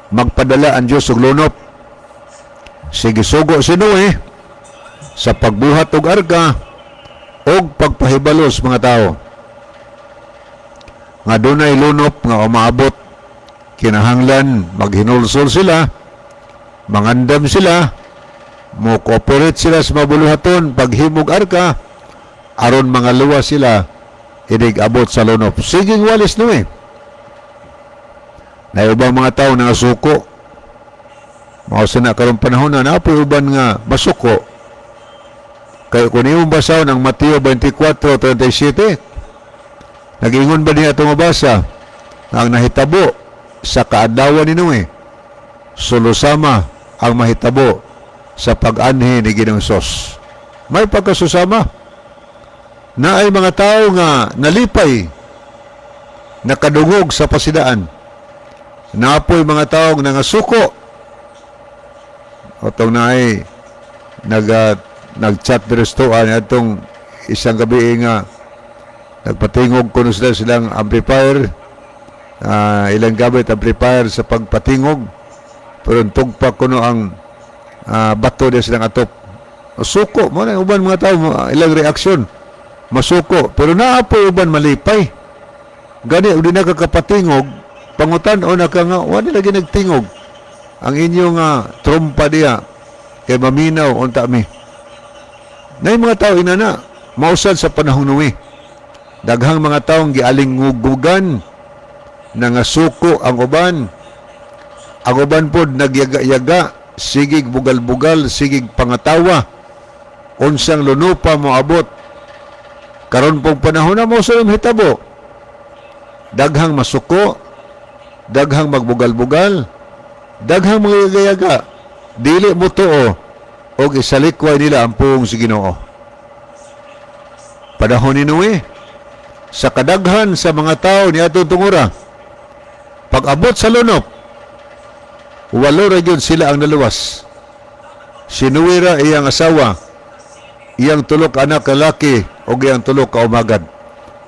Magpadala ang Diyos og lunop. Sige, sugo si Noe sa pagbuhat og arka og pagpahibalo sa mga tao nga dunay lunop nga umaabot, kinahanglan maghinulsol sila, mangandam sila, mo cooperate sila sa mabuluhaton paghimog arka aron mga luwas sila inig abot sa lunop. Sige, walis Noe na ubang mga tao nga suko. Mao sa na karong panahon na naapoy uban nga masuko. Kay kung imong basahon ang Mateo 24:37, nag-ingon ba niya itong mabasa nga ang nahitabo sa kaadlawan ni Noe, sulusama ang mahitabo sa pag-anhi ni Ginoong Hesus? May pagkasusama na ay mga tao nga nalipay, nakadungog sa pasidaan. Napoy mga tao nga nangasuko. Atong naay nag-chat diri sa tuan atong isang gabi nga nagpatingog kuno sila silang amplifier, ilang gamit amplifier sa pagpatingog, pero tugpa kuno ang bato diya silang atop. Suko mo na uban mga tao, ilang reaksyon masuko, pero naapoy uban malipay. Gani ug di nakakapatingog, pangutan o naka nga wala lagi nagtingog ang inyong trompa diya kay maminaw unta mi. Nay mga tao inana. Mausad sa panahon Noe, daghang mga taong gialingugugan, nangasuko ang uban. Ang uban pod nagyaga-yaga, sigig bugal-bugal, sigig pangatawa unsang lunupa moabot. Karon pong panahon na mo sa hitabo, daghang masuko, daghang magbugal-bugal, daghang mga yaga-yaga, dili mo tuo og isalikway nila ang puong si Ginoo. Panahon ni Noe, sa kadaghan sa mga tao ni atong tungura, pag abot sa lunop, walo ra gyud sila ang naluwas. Si Noe ra, iyang asawa, iyang tulo ka anak lalaki ug iyang tulo ka umagad.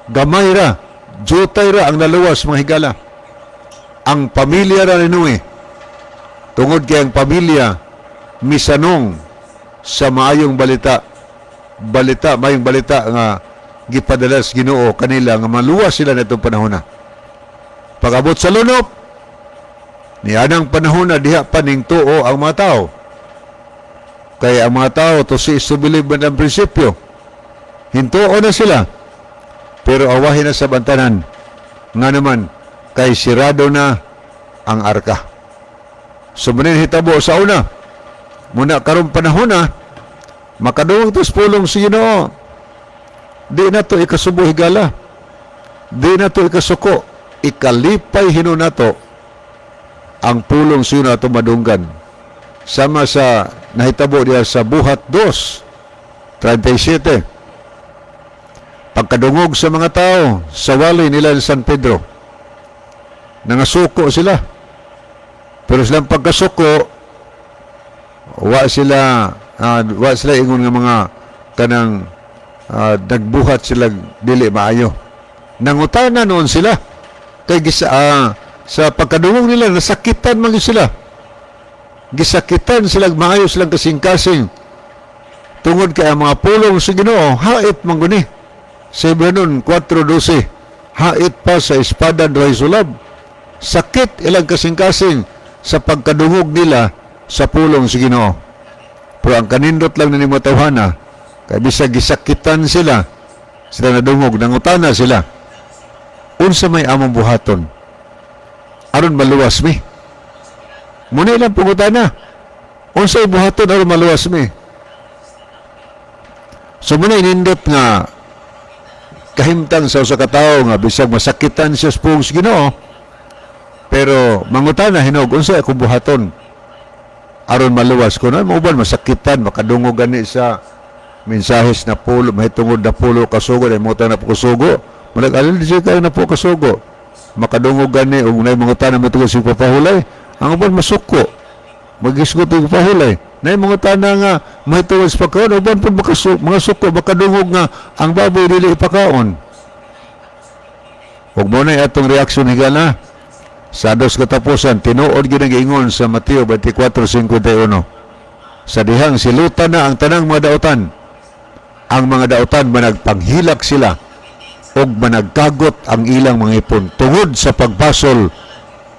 Gamay ra, jutay ra ang naluwas, mga higala. Ang pamilya ra ni Noe. Tungod kay ang pamilya misanong sa maayong balita, balita, maayong balita nga gipadala sa Ginoo kanila nga maluwas sila nitong panahon na. Pag-abot sa lunop, nianang panahon na diha pa ning tuo ang mga tao. Kaya ang mga tao, to see is to believe man ang prinsipyo. Hintuo na sila. Pero awahin na sa bantanan. Nga naman, kay sirado na ang arka. So manin hitabo sa una. Muna karong panahon na, makadungog tos pulong sa Ginoo. Di na to ikasubo, higala. Di na to ikasuko. Ikalipay hinuon nato ang pulong sa Ginoo ato madunggan. Sama sa nahitabo diya sa Buhat 2:37. Pagkadungog sa mga tao sa wali nila ni San Pedro, nangasuko sila. Pero silang pagkasuko, wa sila ingon nga mga kanang nagbuhat sila dili maayo. Nangutana noon sila. Kay gisa, sa pagkadungog nila, nasakitan man gyud sila. Gisakitan sila, maayo silang kasing-kasing. Tungod kay ang mga pulong sa Ginoo, hait man guni. Sa Hebranon 4:12, hait pa sa espada duhay sulab. Sakit ilang kasing-kasing sa pagkadungog nila sa pulong sa Ginoo. Pero ang kanindot lang na ni tawhana, kay bisag gisakitan sila, sila nadungog, nangutana sila. Unsa may among buhaton aron maluwas mi? Muna ilang pangutana. Unsa buhaton aron maluwas mi? So muna inindot nga kahimtang sa usa ka tawo nga bisag masakitan siya sa pulong sa Ginoo, pero mangutana hinog, unsa akong buhaton aron maluwas ko na? Mauban masakitan, makadungog gani sa mensahes na pulo mahitungod na pulo kasugo ay mo na po kasugo, malag alin di siya kayo na po kasugo, makadungog gani ug nay mangutana mo sa papahulay, ang uban masuko, magisgot og pahulay, nay mangutana nga mahitungod sa pagkaon, uban pud mga suko, makadungog nga ang baboy dili ipakaon. Ug mo na atong reaksyon, higala, sa dos katapusan. Tinuod gyud ang giingon sa Mateo 24:51 sa dihang silutan na ang tanang mga dautan, ang mga dautan managpanghilak sila og managkagot ang ilang mga ipon tungod sa pagbasol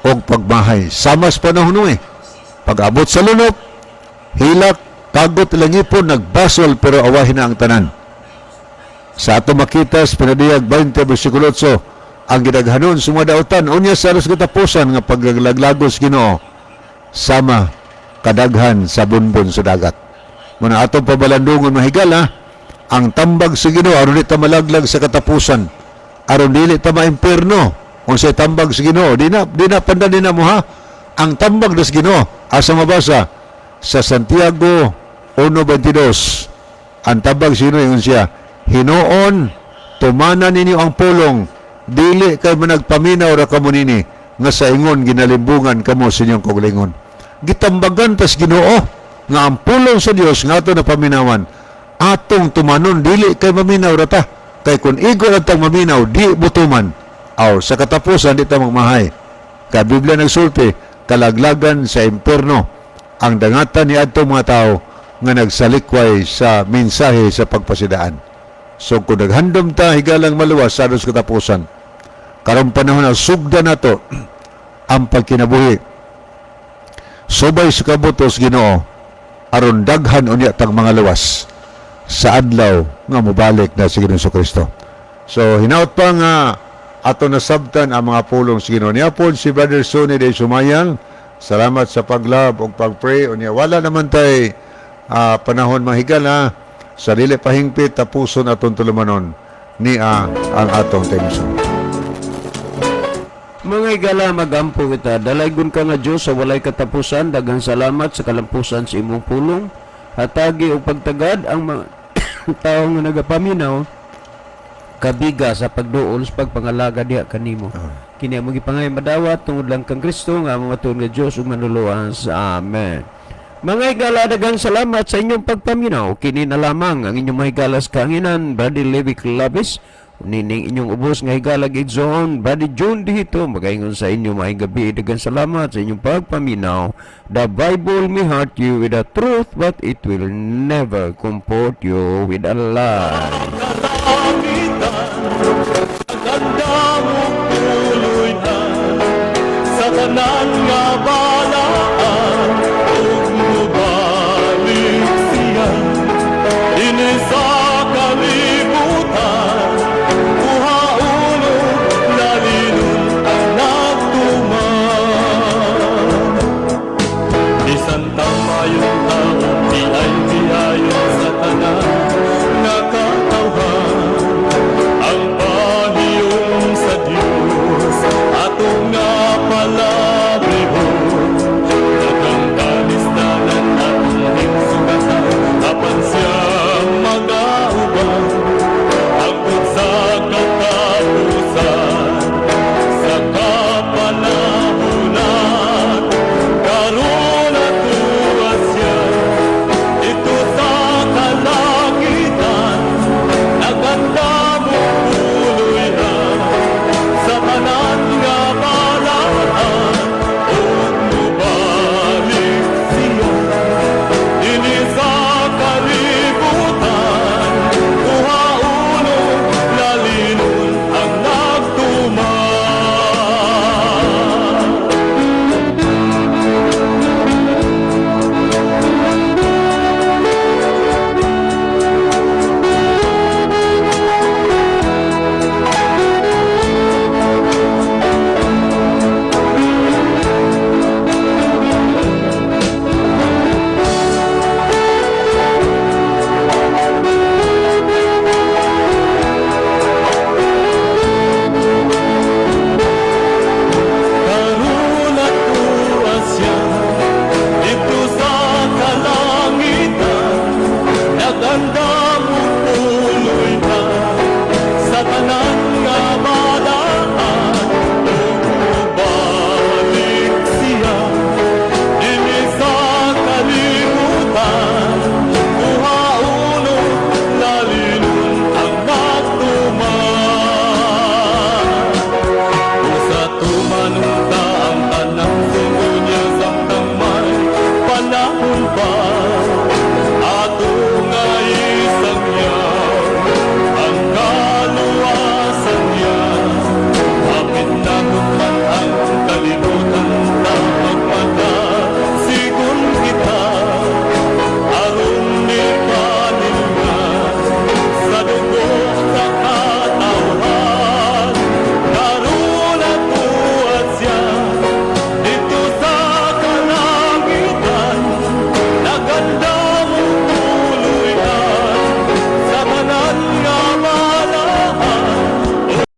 og pagmahay. Sama sa panahon eh. Pag-abot sa lunop, hilak, kagot ilang ipon, nagbasol, pero awahin na ang tanan. Sa ato makita sa Pinadiyag 20 versikulo 8, ang gidaghanon sa mga dautan unya sa aros katapusan nga paglaglagos Ginoo sama kadaghan sa bunbon sa dagat. Muna atong pabalandungon, mahigala, ang tambag sa Ginoo aron di ta malaglag sa katapusan, aron dili ta maimpierno. Unsay tambag sa Ginoo? Di na pandan din na mo ha. Ang tambag sa Ginoo asa mabasa? Sa Santiago 1:22. Ang tambag sa Ginoo, ingon siya, "Hinuon tumana ninyo ang pulong, dili kay managpaminaw ra kamo nini nga sa ingon ginalimbungan kamo sa inyong kaugalingon." Gitambagan tas Ginoo nga ang pulong sa Dios nga ato na paminawan, atong tumanon, dili kay maminaw ra ta, kay kung igo ra tang maminaw, di butuman aw sa katapusan di ta magmahay, kay Biblia nagsulti, kalaglagan sa impierno ang dangatan ni adtong mga tao nga nagsalikway sa mensahe sa pagpasidaan. So kung naghandom ta, higalang, maluwas sa atos katapusan, karong panahon na sugda nato ang pagkinabuhi subay sa kabutos Ginoo aron daghan unya tang mga luwas sa adlaw nga mobalik na si Ginoong Kristo. So hinaut pa nga ato nasabtan ang mga pulong sa Ginoo. Niapon si Brother Sonny de Sumayang. Salamat sa paglove ug pagpray. Unya wala naman tay panahon, mahigala, sa dili pahingpit tapuson atong tulumanon ni ang atong theme song. Mga higala, magampo kita. Dalaygon ka nga Diyos sa walay katapusan, daghang salamat sa kalampusan sa imong pulong. Hatagi og pagtagad ang mga tao nga nagapaminaw kabiga sa pagduol sa pagpangalaga diha kanimo. Kini among gipangay madawat tungod lang kang Kristo nga among matuod nga Dios ug manluluwas. Amen. Mga higala, daghang salamat sa inyong pagpaminaw. Kini na lamang ang inyong mahigala sa kahanginan, Brother Levi Clavis. Nining inyong ubos nga higala igsoon, Brother June dito. Magaingon sa inyo, maayong gabi. Daghang salamat sa inyong pagpaminaw. The Bible may hurt you with the truth, but it will never comfort you with a lie. Kalangitan, Nagandamong tuloy na sa tanan nga.